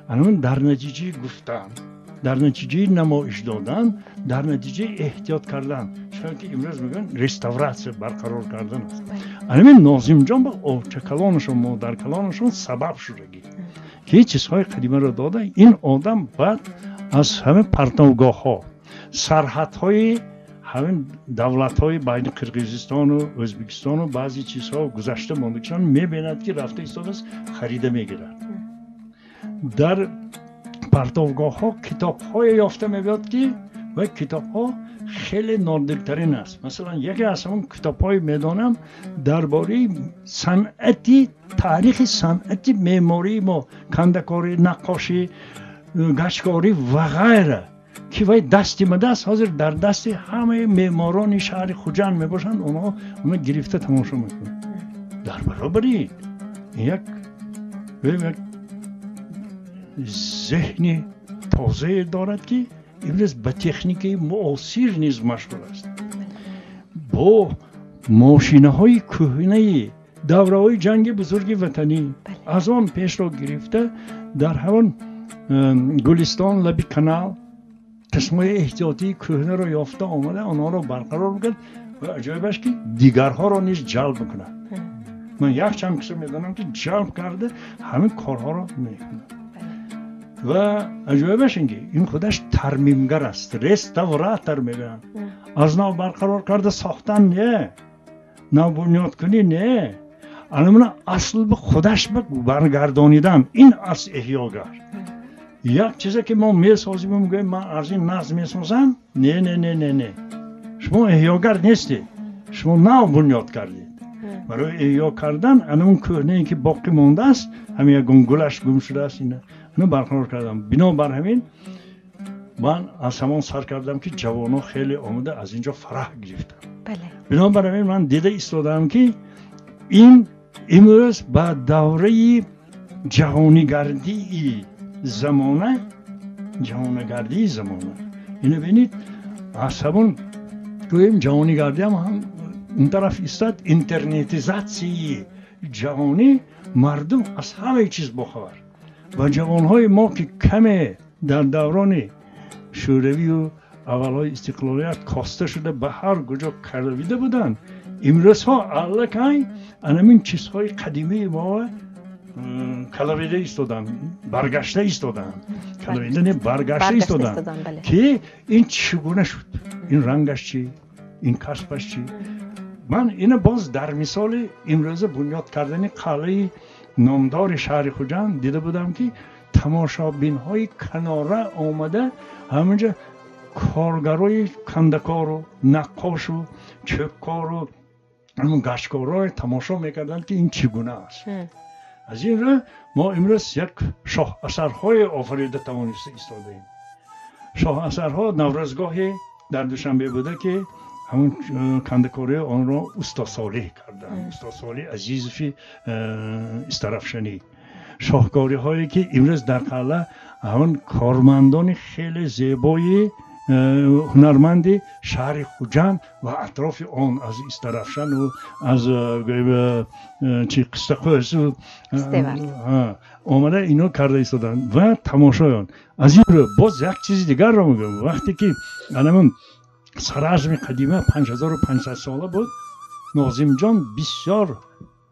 анамун дар натиҷаи гуфтан, дар натиҷаи намоиш додан, дар натиҷаи эҳтиёт кардан, чунон ки имрӯз мегӯянд, реставратсия барқарор кардан аст. Анамин Нозимҷон ба очакалонашон, модаркалонашон сабаб шудагӣ, ки чизҳои қадимаро дода. Ин одам баъд аз ҳамин партовгоҳҳо, сарҳадҳои ҳамин давлатҳои байни Қирғизистону Ӯзбекистону баъзе чизҳо гузашта мондагишон мебинад, ки рафта истодааст, харида мегирад. Дар партовгоҳҳо китобҳое ёфта мебиёд, ки ва китобҳо хеле нодиртарин аст. Масалан, яке аз ҳамон китобҳое медонам дар бораи санъати, таърихи санъати меъмории мо, кандакорӣ, наққошӣ, гачкорӣ ва ғайра, ки вай дасти мадааст, ҳозир дар дасти ҳамаи меъморони шаҳри Хуҷанд мебошанд. Онҳо онро гирифта тамошо мекунанд. Дар баробари ин як зеҳни тозае дорад, ки имрӯз ба техникаи муосир низ машғул аст, бо мошинаҳои кӯҳнаи Давраҳои ҷанги бузурги ватанӣ аз он пешро гирифта дар ҳамон Гулистон лаби канал қисмҳои эҳтиётии кӯҳнаро ёфта омада онҳоро барқарор мекард ва аҷоибаш ки дигарҳоро низ ҷалб мекунад. Ман якчанд кисо медонам ки ҷалб карда ҳамин корҳоро мекунад. Ва аҷоибаш ин ки ин худаш тармимгар аст, реставратор мегӯянд. Аз нав барқарор карда сохтан не, навбунёдкунӣ не, анамуна асл ба худаш ба баргардонидан, ин аст эҳёгар. Як чизе ки мо месозим ва мегӯем ман аз ин нағз месозам, не, не, не, не, не, шумо эҳёгар нестед, шумо нав бунёд кардед. Барои эҳё кардан ана он кӯҳнае ки боқӣ мондааст, ҳамин ягон гулаш гум шудааст, ина барқарор кардам. Бинобар ҳамин ман аз ҳамон сар кардам ки ҷавонон хеле омада аз инҷо фараҳ гирифтанд. Бинобар ҳамин ман дида истодаам ки ин имрӯз ба давраи ҷаҳонигардии замона, ҷаҳонигардии замона, ино бинед, аз ҳамон гӯем ҷаҳонигардиам ҳам он тараф истад, интернетизатсияи ҷаҳонӣ, мардум аз ҳамаи чиз бохабар ва ҷавонҳои мо ки каме дар даврони шӯравию аввалҳои истиқлолият коста шуда ба ҳар куҷо калавида буданд, имрӯзҳо аллакай анамин чизҳои қадимии мо калавида истоданд, баргашта истоданд, калавида не, баргашта истоданд, ки ин чӣ гуна шуд, ин рангаш чӣ, ин касбаш чӣ. Ман ина боз дар мисоли имрӯза бунёд кардани қалъаи номдори шаҳри Хуҷанд дида будам ки тамошобинҳои канора омада ҳаминҷа коргарои кандакору наққошу чӯбкору гашткорро тамошо мекарданд ки ин чӣ гуна аст. Аз ин рӯ мо имрӯз як шоҳасарҳое офарида тавониста истодаем. Шоҳасарҳо наврӯзгоҳе дар Душанбе буда ки ҳамон кандакории онро усто Солеҳ карданд, усто Солеҳ Азизови Истарафшанӣ. Шоҳкориҳое ки имрӯз дар қалъа ҳамон кормандони хеле зебои ҳунарманди шаҳри Хуҷанд ва атрофи он аз Истарафшану аз чи Қиссақӯсу омада ино карда истоданд ва тамошои он. Аз ин рӯ боз як чизи дигарро мегӯям. Вақте ки анамон саразми қадима 5500 сола буд, Нозимҷон бисёр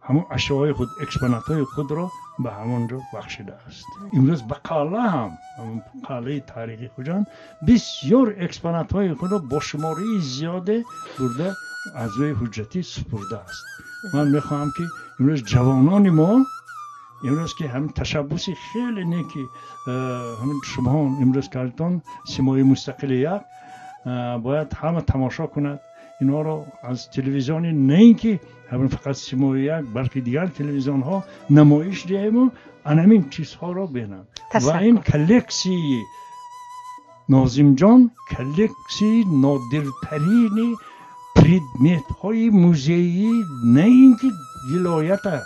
ҳамон ашёҳои худ, экспонатҳои худро ба ҳамон ҷо бахшидааст. Имрӯз ба қалъа ҳам, қалъаи таърихии Хуҷанд бисёр экспонатҳои худро бо шумораи зиёде бурда аз рӯи ҳуҷҷатӣ супурдааст. Ман мехоҳам ки имрӯз ҷавонони мо, имрӯз ки ҳамин ташаббуси хеле неки ҳамин шумоҳон имрӯз кардитон, Симои мустақили як, бояд ҳама тамошо кунад инҳоро аз телевизиони, на ин ки ҳамин фақат Симои як, балки дигар телевизионҳо намоиш диҳему анамин чизҳоро бинанд. Ва ин коллексияи Нозимҷон коллексияи нодиртарини предметҳои музеӣ на ин ки вилоята,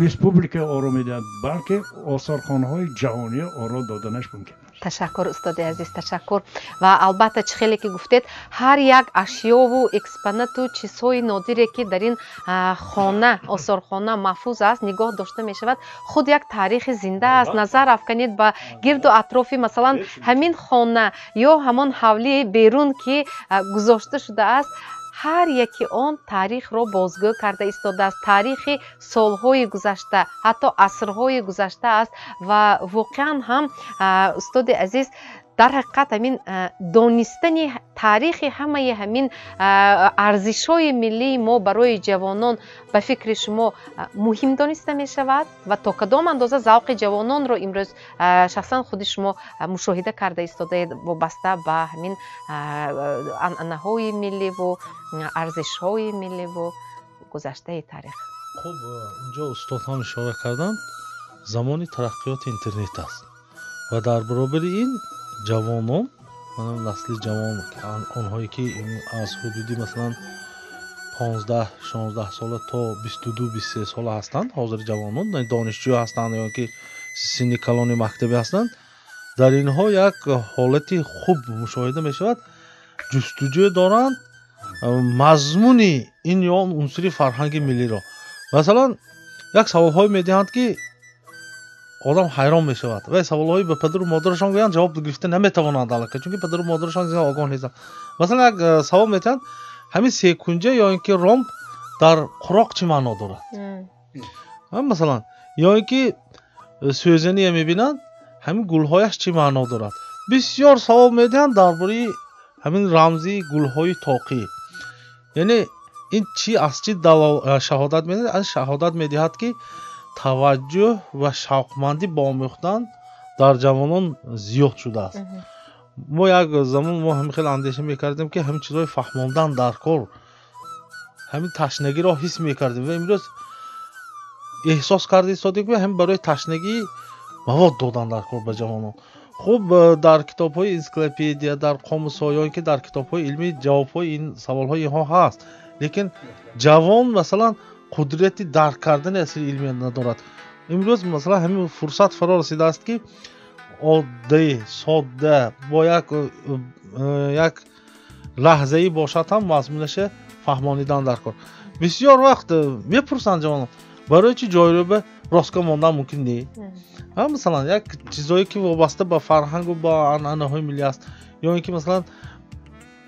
республика оро медиҳад, балки осорхонаҳои ҷаҳонӣ оро доданаш мумкин аст. Ташаккур, устоди азиз, ташаккур. Ва албатта, чӣ хеле ки гуфтед, ҳар як ашёву экспонату чизҳои нодире ки дар ин хона, осорхона маҳфуз аст, нигоҳ дошта мешавад, худ як таърихи зинда аст. Назар афканед ба гирду атрофи, масалан, ҳамин хона ё ҳамон ҳавлии берун ки гузошта шудааст, ҳар яки он таърихро бозгӯ карда истодааст, таърихи солҳои гузашта, ҳатто асрҳои гузашта аст. Ва воқеан ҳам, устоди азиз, дар ҳақиқат ҳамин донистани таърихи ҳамаи ҳамин арзишҳои миллии мо барои ҷавонон ба фикри шумо муҳим дониста мешавад ва то кадом андоза завқи ҷавононро имрӯз шахсан худи шумо мушоҳида карда истодаед вобаста ба ҳамин анъанаҳои милливу арзишҳои милливу гузаштаи таърих? Хуб, инҷо устод ҳам ишора карданд, замони тараққиёти интернет аст ва дар баробари ин ҷавонон, насли ҷавон, онҳое ки аз ҳудуди масалан 15-16 сола то 22-23 сола ҳастанд, ҳозир ҷавонон, донишҷӯ ҳастанд ё ки синни калони мактабӣ ҳастанд, дар инҳо як ҳолати хуб мушоҳида мешавад, ҷустуҷӯ доранд мазмуни ин ё он унсури фарҳанги миллиро. Масалан, як саволҳое медиҳанд, ки одам ҳайрон мешавад. Ва саволҳои ба падару модарашон гӯянд, ҷавоб гирифта наметавонанд аллакай, чунки падару модарашон зиёд огоҳ нестанд. Масалан, як савол медиҳанд, ҳамин секунҷа ё ин ки ромб дар қуроқ чӣ маъно дорад? Масалан, ё ин ки сӯзание мебинанд, ҳамин гулҳояш чӣ маъно дорад? Бисёр савол медиҳанд дар бораи ҳамин рамзи гулҳои тоқӣ. Яъне ин чӣ аз чӣ шаҳодат медиҳад? Аз шаҳодат медиҳад, ки таваҷҷӯҳ ва шавқмандӣ ба омӯхтан дар ҷавонон зиёд шудааст. Мо як замон мо ҳамин хел андеша мекардем, ки ҳамин чизҳои фаҳмондан дар кор, ҳамин ташнагиро ҳис мекардем ва имрӯз эҳсос карда истодем, ки ҳамин барои ташнагӣ мавод додан дар кор ба ҷавонон. Хуб, дар китобҳои энсиклопедия, дар қомусҳо ё ин ки дар китобҳои илмӣ ҷавобҳои ин саволҳои инҳо ҳаст, лекин ҷавон масалан қудрати дарк кардани асри илмӣ надорад. Имрӯз масалан ҳамин фурсат фаро расидааст, ки оддӣ, содда, бо як лаҳзаи бошад ҳам мазмунаша фаҳмонидан дар кор. Бисёр вақт мепурсанд ҷавонон, барои чӣ ҷойро ба ростка мондан мумкин не? Масалан, як чизое ки вобаста ба фарҳангу ба анъанаҳои миллӣ аст, ё ин ки масалан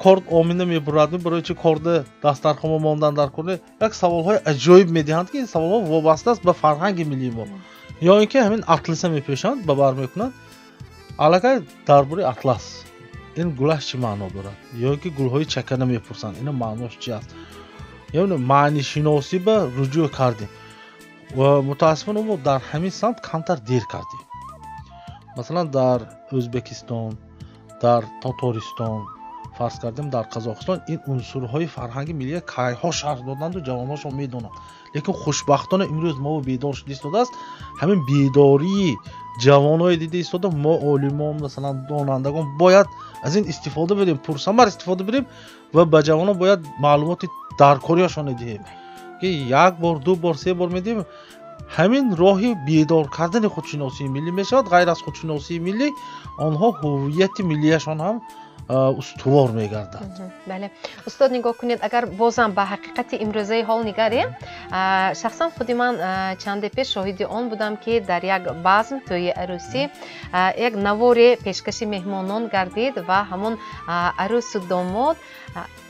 корд омина мебурад, барои чӣ корда дастархома мондан дар кор не? Як саволҳои аҷоиб медиҳанд, ки ин саволҳо вобаста аст ба фарҳанги миллии мо. Ё ин ки ҳамин атласа мепӯшанд, ба бар мекунанд, аллакай дар бораи атлас ин гулаш чӣ маъно дорад, ё ин ки гулҳои чакана мепурсанд, ина маънош чи аст? Ё маънишиносӣ ба руҷӯъ кардем ва мутаассифона мо дар ҳамин самт камтар дер кардем. Масалан, дар Ӯзбекистон, дар Тотористон, фарз кардем, дар Қазоқистон ин унсурҳои фарҳанги миллия кайҳо шарҳ доданду ҷавонҳошон медонанд. Лекин хушбахтона имрӯз мо бедор шуда истодааст. Ҳамин бедории ҷавонҳое дида истода, мо олимон, масалан донандагон бояд аз ин истифода барем, пурсамар истифода барем ва ба ҷавонон бояд маълумоти даркориашонро диҳем, ки як бор, ду бор, се бор медиҳем. Ҳамин роҳи бедор кардани худшиносии миллӣ мешавад. Ғайр аз худшиносии миллӣ, онҳо ҳувияти миллияшон ҳам устувор мегардад. Бале, устод, нигоҳ кунед, агар бозам ба ҳақиқати имрӯзаи ҳол нигарем, шахсан худи ман чанде пеш шоҳиди он будам, ки дар як базм тӯйи арӯсӣ як наворе пешкаши меҳмонон гардид ва ҳамон арӯсу домод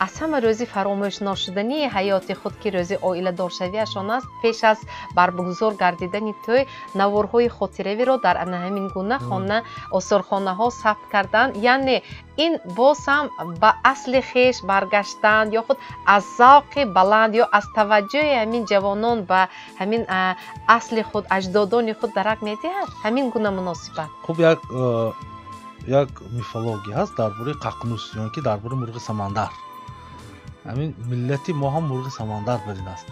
аз ҳама рӯзи фаромӯшношудании ҳаёти худ, ки рӯзи оиладоршавиашон аст, пеш аз баргузор гардидани тӯй наворҳои хотиравиро дар ана ҳамин гуна хона осорхонаҳо сабт карданд. Яъне ин боз ҳам ба асли хеш баргаштан ё худ аз завқи баланд ё аз таваҷҷӯҳи ҳамин ҷавонон ба ҳамин асли худ, аҷдодони худ дарак медиҳад ҳамин гуна муносибат. Хуб, як мифология ҳаст дар бораи қақнус ё ин ки дар бораи мурғи самандар. Ҳамин миллати мо ҳам мурғи самандар бар ин аст.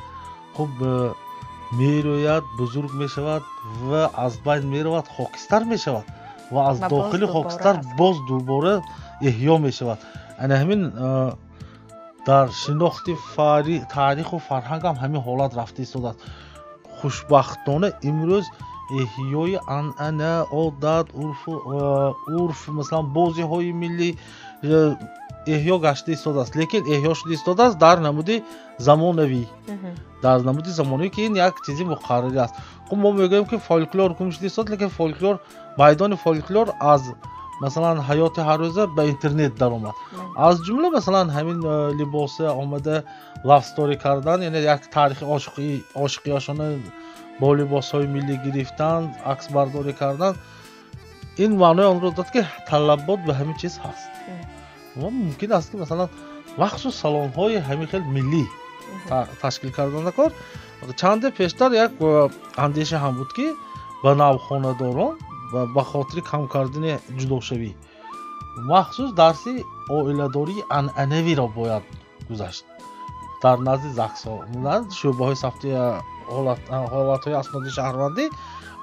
Хуб, мерӯяд, бузург мешавад ва аз байн меравад, хокистар мешавад ва аз дохили хокистар боз дубора эҳё мешавад. Ана ҳамин дар шинохти таъриху фарҳанг ҳам ҳамин ҳолат рафта истодааст. Хушбахтона имрӯз эҳёи анъана, одат, урф, масалан бозиҳои миллӣ эҳё гашта истодааст, лекин эҳё шуда истодааст дар намуди замонавӣ, дар намуди замонавӣ, ки ин як чизи муқаррарӣ аст. Хуб, мо мегӯем, ки фолклор гум шуда истод, лекин фолклор, майдони фолклор аз масалан ҳаёти ҳаррӯза ба интернет даромад. Аз ҷумла масалан ҳамин либоса омада love story кардан, яъне як таърихи ошиқиашона бо либосҳои миллӣ гирифтан, аксбардорӣ кардан, ин маънои онро дод, ки талабот ба ҳамин чиз ҳаст. Ва мумкин аст, ки масалан махсус салонҳои ҳамин хел миллӣ ташкил кардан кор. Чанде пештар як андеша ҳам буд, ки ба навхонадорон ба хотири кам кардани ҷудошавӣ махсус дарси оиладории анъанавиро бояд гузашт дар назди ЗАГСҳо, шӯъбаҳои сабти ҳолатҳои асноди шаҳрвандӣ.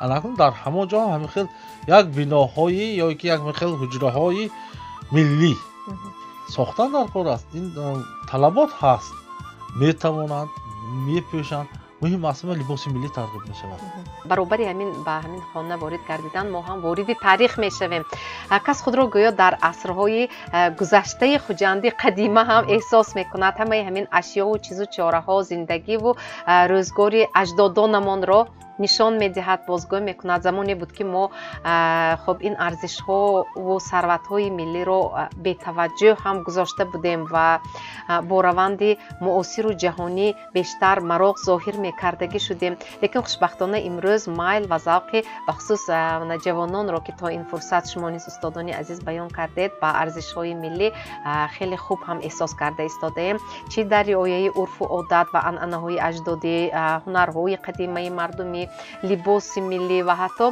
Анакун дар ҳамон ҷо ҳамин хел як биноҳои ё ки як хел ҳуҷраҳои миллӣ сохтан дар кор аст. Ин талабот ҳаст, метавонанд, мепӯшанд. Муҳим аст, либоси миллӣ тарғиб мешавад. Баробари ҳамин ба ҳамин хона ворид гардидан мо ҳам вориди таърих мешавем. Кас худро гӯё дар асрҳои гузаштаи Хуҷанди қадима ҳам эҳсос мекунад. Ҳамаи ҳамин ашёву чизу чораҳо, зиндагиву рӯзгори аҷдодонамонро нишон медиҳад, бозгӯ мекунад. Замоне буд, ки мо хуб ин арзишҳову сарватҳои миллиро бетаваҷҷӯҳ ҳам гузошта будем ва бо раванди муосиру ҷаҳонӣ бештар мароқ зоҳир мекардагӣ шудем. Лекин хушбахтона имрӯз майл ва завқи бахусус ҷавононро, ки то ин фурсат шумо низ, устодони азиз, баён кардед, ба арзишҳои миллӣ хеле хуб ҳам эҳсос карда истодаем. Чӣ дар риояи урфу одат ва анъанаҳои аҷдодӣ, ҳунарҳои қадимаи мардумӣ, либоси миллӣ ва ҳатто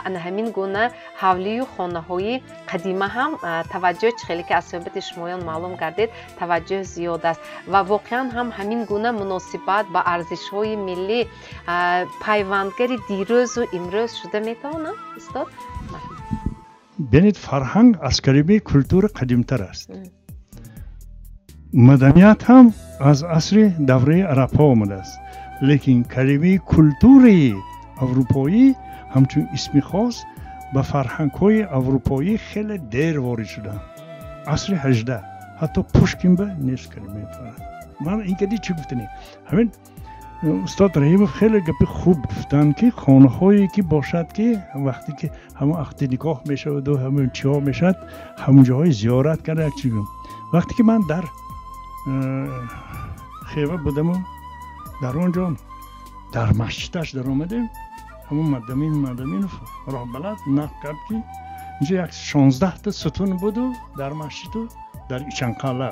ана ҳамин гуна ҳавлию хонаҳои қадима ҳам таваҷҷӯҳ, чӣ хеле ки аз суҳбати шумоён маълум гардид, таваҷҷӯҳ зиёд аст. Ва воқеан ҳам ҳамин гуна муносибат ба арзишҳои миллӣ пайвандгари дирӯзу имрӯз шуда метавонад, устод? Бинед, фарҳанг аз калимаи культура қадимтар аст. Маданият ҳам аз асри давраи арабҳо омадааст, лекин калимаи культураи аврупоӣ ҳамчун исми хос ба фарҳангҳои аврупоӣ хеле дер ворид шуданд, асри 18. Ҳатто Пушкин ба нест калимаи фарҳанг. Ман ин кади чӣ гуфтанӣ, ҳамин устод Раҳимов хеле гапи хуб гуфтанд, ки хонаҳое ки бошад, ки вақте ки ҳамон ақди никоҳ мешаваду ҳамон чиҳо мешавад, ҳамон ҷоҳои зиёрат карда. Як чиз гӯям, вақте ки ман дар Хева будаму дар он ҷо дар масҷидаш даромадем, ҳамон Мадаминов роҳбалад нақл кард, ки инҷо як 16та сутун буду дар масҷиду дар Ичанқалъа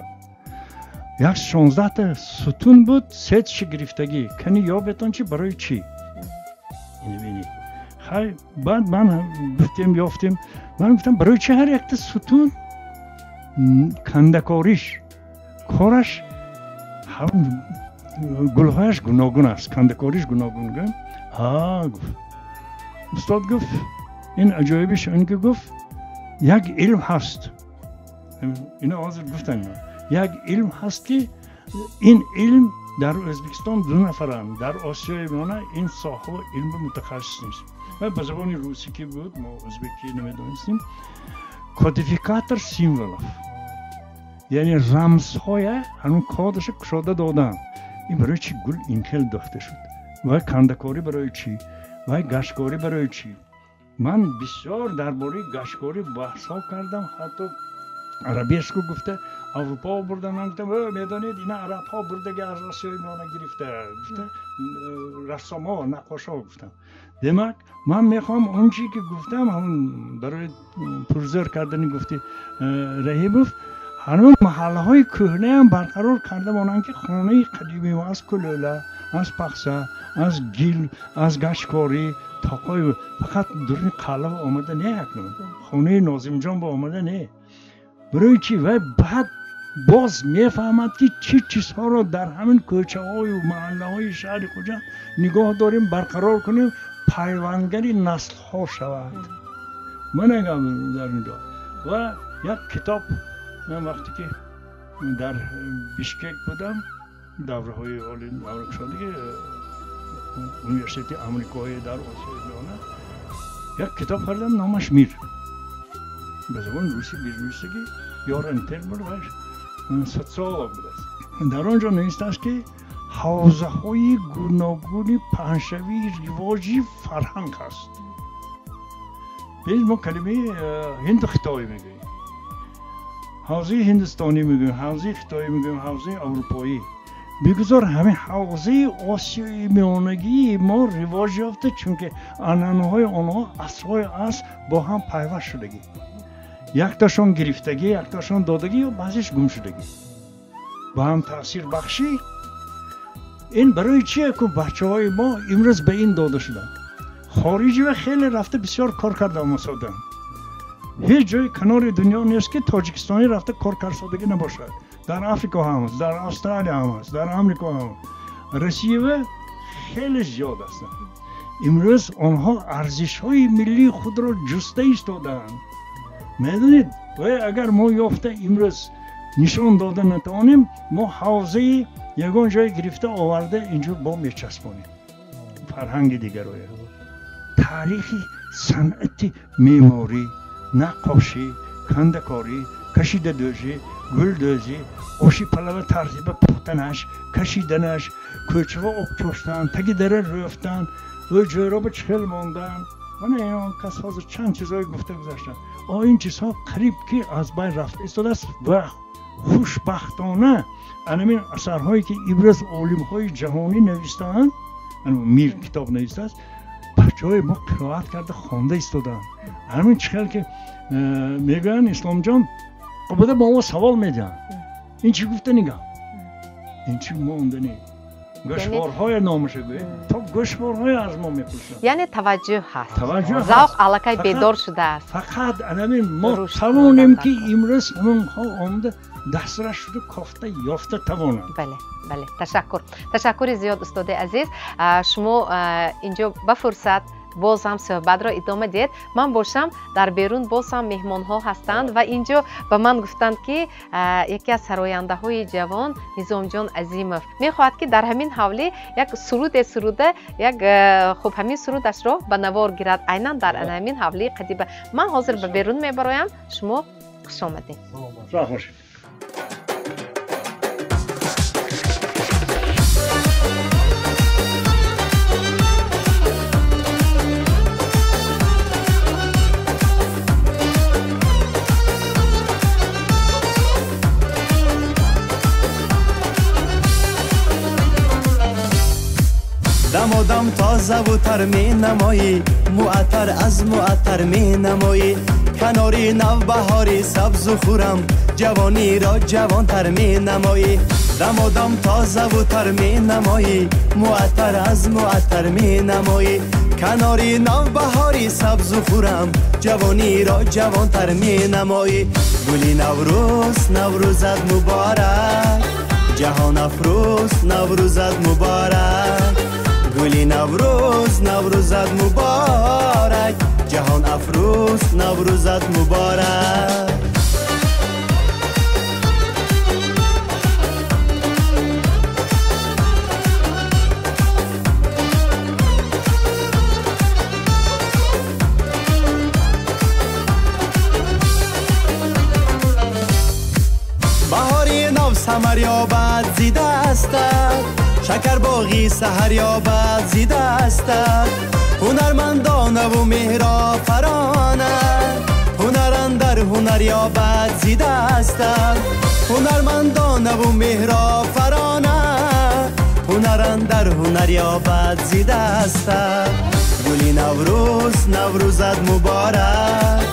як 16та сутун буд, сетши гирифтагӣ. Кани ёбетон, чи барои чӣ? Бинед, хай, баъд ман гуфтем, ёфтем. Ман гуфтам, барои чи ҳар якта сутун кандакориш кораш, гулҳояш гуногун аст, кандакориш гуногун? Гӯм, ҳа, гуфт устод. Гуфт, ин аҷоибиш он ки, гуфт, як илм ҳаст, ино ҳозир гуфтан, як илм ҳаст, ки ин илм дар Ӯзбекистон ду нафаранд, дар Осиёи Миёна ин соҳа илми мутахассис нест. Ва ба забони русӣ ки буд, мо ӯзбекӣ намедонистем, кодификатор символов, яъне рамзҳоя, ҳамун кодаша кушода додан. Ин барои чӣ гул ин хел дохта шуд ва кандакорӣ барои чӣ ва гашткорӣ барои чӣ? Ман бисёр дар бораи гашткорӣ баҳсҳо кардам, ҳатто арабеску гуфта Аврупо бурдам. Ман гуфтам, медонед, ина арабҳо бурдаги, аз Осиёи Миёна гирифта, гуфта рассомҳо, наққошҳо гуфтам. Демак, ман мехоҳам он чӣ ки гуфтам, ҳамун барои пурзӯр кардани гуфти Раҳимов, ҳамун маҳаллаҳои кӯҳнаам барқарор карда монанд, ки хонаи қадимӣ аз кулӯла, аз пахса, аз гил, аз гашткорӣ, тоқои фақат дуруни қалъа омада не, акнун хонаи Нозимҷон ба омада не. Барои чӣ? Вай баъд боз мефаҳмад, ки чӣ чизҳоро дар ҳамин кӯчаҳою маҳаллаҳои шаҳри Хуҷанд нигоҳ дорем, барқарор кунем, пайвандгари наслҳо шавад. Манагам дар инҷо ва як китоб, ман вақте ки дар Бишкек будам, давраҳои оли давракушодагӣ университети амрикоӣ дар Осиёи Миёна, як китоб харидам, номаш «Мир», ба забони русӣ бирнависаги Йоран Тербур ва социолог будааст. Дар он ҷо навиштааст, ки ҳавзаҳои гуногуни паҳншавии ривоҷи фарҳанг ҳаст. Бинед, мо калимаи ҳинду хитоӣ мегӯем, ҳавзаи ҳиндустонӣ мегӯем, ҳавзаи хитоӣ мегӯем, ҳавзаи аврупоӣ. Бигузор ҳамин ҳавзаи Осиёи Миёнагии мо ривоҷ ёфта, чунки анъанаҳои онҳо асрҳои аср бо ҳам пайваст шудагӣ, якташон гирифтагӣ, якташон додагӣ ё баъзеш гум шудагӣ, ба ҳам таъсир бахшӣ. Ин барои чие ку бачаҳои мо имрӯз ба ин дода шуданд? Хориҷива хеле рафта бисёр кор карда омасоданд. Ҳеҷ ҷои канори дунё нест, ки тоҷикистонӣ рафта кор карсодагӣ набошад. Дар Африко ҳам аст, дар Австралия ҳам аст, дар Амрико ҳам, Россиява хеле зиёд ҳастанд. Имрӯз онҳо арзишҳои миллии худро ҷуста истодаанд. Медонед, ва агар мо ёфта имрӯз нишон дода натавонем, мо ҳавзаи ягон ҷое гирифта оварда инҷо бо мечаспонем. Фарҳанги дигароя, таърихи санъати меъморӣ, наққошӣ, кандакорӣ, кашидадӯзӣ, гулдӯзӣ, оши палава тарзиба пухтанаш, кашиданаш, кӯчаҳо об чоштан, таги дара рӯфтан, ҷӯроба чихел мондан. Мана он кас ҳозир чанд чизҳое гуфта гузаштанд. О ин чизҳо қариб ки аз байн рафта истодааст ва хушбахтона анамин асарҳое ки имрӯз олимҳои ҷаҳонӣ навиштаанд, Мир китоб навиштааст, бачаҳои мо қироат карда хонда истодаанд. Ҳамин чихел ки мегӯянд, Исломҷон, обода ба мо савол медиҳанд: ин чӣ гуфтани гап, ин чӣ мондани гӯшворҳое номаша гӯед, то гӯшворҳое аз мо мепурсанд. Яъне таваҷҷӯҳ ҳаст, завқ аллакай бедор шудааст. Фақат анамин мо тавонем ки имрӯз ҳамонҳо омада дастрас шуда кофта ёфта тавонанд. Бале, бале, ташаккур, ташаккури зиёд, устоди азиз. Шумо инҷо ба фурсат боз ҳам суҳбатро идома диҳед. Ман бошам, дар берун боз ҳам меҳмонҳо ҳастанд ва инҷо ба ман гуфтанд, ки яке аз сарояндаҳои ҷавон Низомҷон Азимов мехоҳад, ки дар ҳамин ҳавлӣ як суруде суруда, як хуб ҳамин сурудашро ба навор гирад айнан дар ҳамин ҳавлии қадима. Ман ҳозир ба берун мебароям, шумо хуш омадед. Бошед. Дамодам тозаву тар менамоӣ, муаттар аз муаттар менамоӣ. Канори навбаҳори сабзу хурам, ҷавониро ҷавонтар менамоӣ. Дамодам тозаву тар менамоӣ, муаттар аз муаттар менамоӣ. Канори навбаҳори сабзу хурам, ҷавониро ҷавонтар менамоӣ. Гули Наврӯз, Наврӯзат муборак, ҷаҳон афрӯз, Наврӯзат муборак. Гули Наврӯз, Наврӯзат муборак, ҷаҳон афрӯз, Наврӯзат муборак. Баҳори нав самар ёбад зи дастат, шакарбоғи саҳар ёбад зи дастат. Ҳунармандонаву меҳрофарона, ҳунар андар ҳунар ёбад зи дастат. Ҳунармандонаву меҳрофарона, ҳунар андар ҳунар ёбад зи дастат. Гули Наврӯз, Наврӯзат муборак,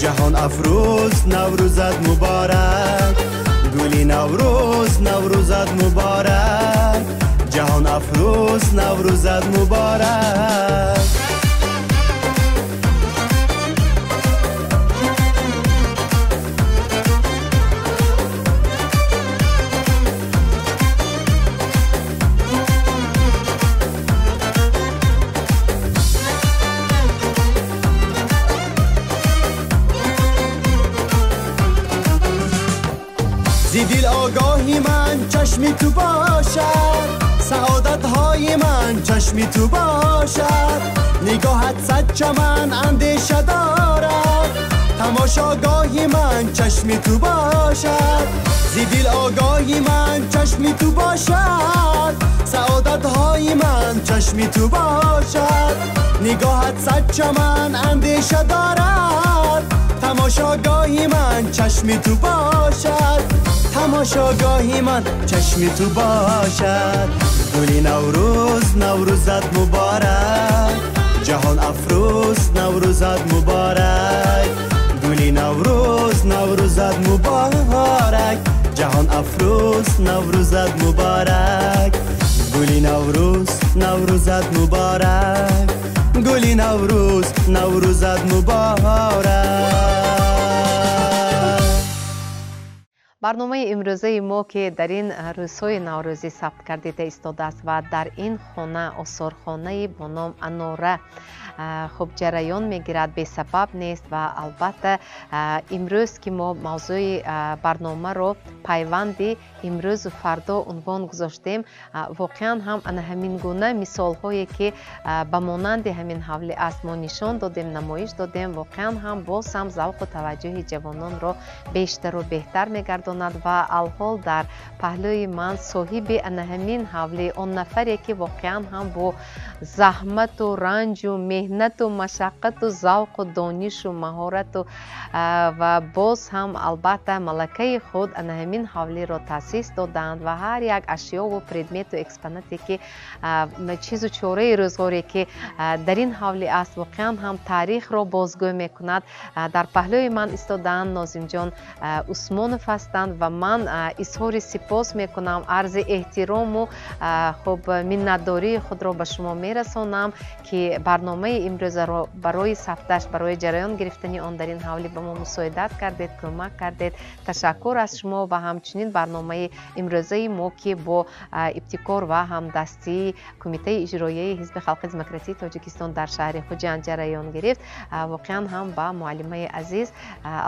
ҷаҳон афрӯз, Наврӯзат муборак. Гули Наврӯз, Наврӯзат муборак, ҷаҳон афрӯз, Наврӯзат муборак. Зи дил огоҳи ман чашми ту бошад, саодатҳои ман чашми ту бошад. Нигоҳат сад чаман андеша дорад, тамошогоҳи ман чашми ту бошад. Зи дил огоҳи ман чашми ту бошад, саодатҳои ман чашми ту бошад. Нигоҳат сад чаман андеша дорад, тамошогоҳи ман чашми ту бошад. Тамошогоҳи ман чашми ту бошад. Гули Наврӯз, Наврӯзат муборак, ҷаҳон афрӯз, Наврӯзат муборак. Гули Наврӯз, Наврӯзат муборак, ҷаҳон афрӯз, Наврӯзат муборак. Гули Наврӯз, Наврӯзат муборак, гули Наврӯз, Наврӯзат муборак. Барномаи имрӯзаи мо, ки дар ин рӯзҳои наврӯзӣ сабт гардида истодааст ва дар ин хона, осорхонаи бо ном Анора, хуб ҷараён мегирад, бесабаб нест ва албатта имрӯз ки мо мавзӯи барномаро пайванди имрӯзу фардо унвон гузоштем, воқеан ҳам ана ҳамин гуна мисолҳое ки ба монанди ҳамин ҳавли аст мо нишон додем, намоиш додем, воқеан ҳам боз ҳам завқу таваҷҷӯҳи ҷавононро бештару беҳтар мегардонад. Ва алҳол дар паҳлӯи ман соҳиби ана ҳамин ҳавли, он нафаре ки воқеан ҳам бо заҳмату ранҷу меҳнату машаққату завқу донишу маҳорату ва боз ҳам албатта малакаи худ ана ҳамин ҳавлиро таъсис доданд ва ҳар як ашёву предмету экспонате ки чизу чораи рӯзғоре ки дар ин ҳавли аст, воқеан ҳам таърихро бозгӯ мекунад. Дар паҳлӯи ман истодаанд Нозимҷон Усмонов ҳастанд ва ман изҳори сипос мекунам, арзи эҳтирому хуб миннатдории худро ба шумо мерасонам, ки барномаи имрӯзаро барои сабташ, барои ҷараён гирифтани он дар ин ҳавлӣ ба мо мусоидат кардед, кӯмак кардед. Ташаккур аз шумо ва ҳамчунин барномаи имрӯзаи мо, ки бо ибтикор ва ҳамдастии Кумитаи иҷроияи Ҳизби Халқи Демократии Тоҷикистон дар шаҳри Хуҷанд ҷараён гирифт, воқеан ҳам ба муаллимаи азиз,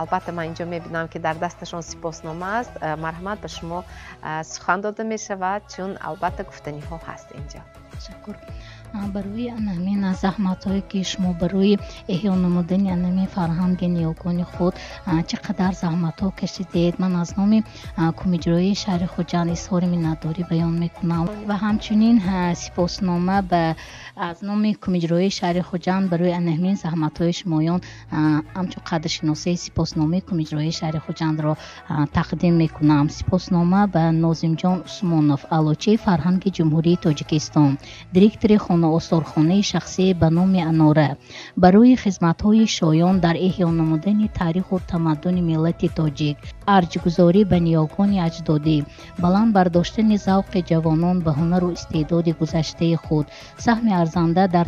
албатта ман инҷо мебинам, ки дар дасташон сипоснома аст, марҳамат, ба шумо сухан дода мешавад, чун албатта гуфтаниҳо ҳаст инҷо. Ташаккур барои ҳамин заҳматҳое ки шумо барои эҳё намудани ҳамин фарҳанги ниёгони худ чӣ қадар заҳматҳо кашидед. Ман аз номи кумиҷроии шаҳри Хуҷанд изҳори миннатдорӣ баён мекунам ва ҳамчунин сипоснома аз номи кумиҷроии шаҳри Хуҷанд барои ҳамин заҳматҳои шумоён ҳамчун қадршиносии сипосномаи кумиҷроии шаҳри Хуҷандро тақдим мекунам. Сипоснома ба Нозимҷон Усмонов, аълочии фарҳанги Ҷумҳурии Тоҷикистон, директори осорхонаи шахсӣ ба номи Анора, барои хизматҳои шоён дар эҳё намудани таъриху тамаддуни миллати тоҷик, арҷгузорӣ ба ниёгони аҷдодӣ, баланд бардоштани завқи ҷавонон ба ҳунару истеъдоди гузаштаи худ, саҳми арзанда дар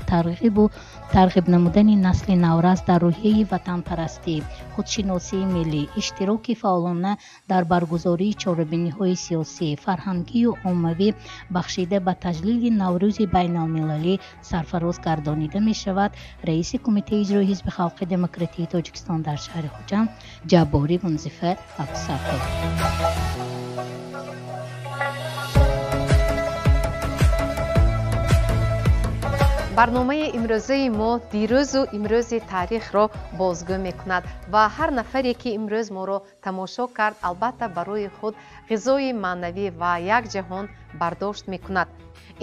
тарғиб намудани насли наврас дар рӯҳияи ватанпарастӣ, худшиносии миллӣ, иштироки фаъолона дар баргузории чорабиниҳои сиёсӣ, фарҳангию оммавӣ бахшида ба таҷлили Наврӯзи байналмилалӣ сарфароз гардонида мешавад. Раиси Кумитаи иҷрои Ҳизби Халқи Демократии Тоҷикистон дар шаҳри Хуҷанд Ҷабборӣ Мунзифа Абдусаттор. Барномаи имрӯзаи мо дирӯзу имрӯзи таърихро бозгӯ мекунад ва ҳар нафаре ки имрӯз моро тамошо кард, албатта барои худ ғизои маънавӣ ва як ҷаҳон бардошт мекунад.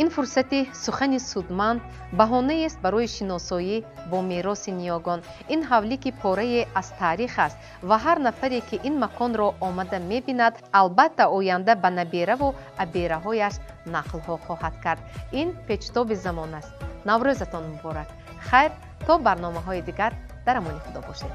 Ин фурсати сухани судманд баҳонаест барои шиносоӣ бо мероси ниёгон. Ин ҳавлӣ ки порае аз таърих аст ва ҳар нафаре ки ин маконро омада мебинад, албатта оянда ба набераву абераҳояш нақлҳо хоҳад кард. Ин печтоби замон аст. Наврӯзатон муборак. Хайр, то барномаҳои дигар дар амони Худо бошед.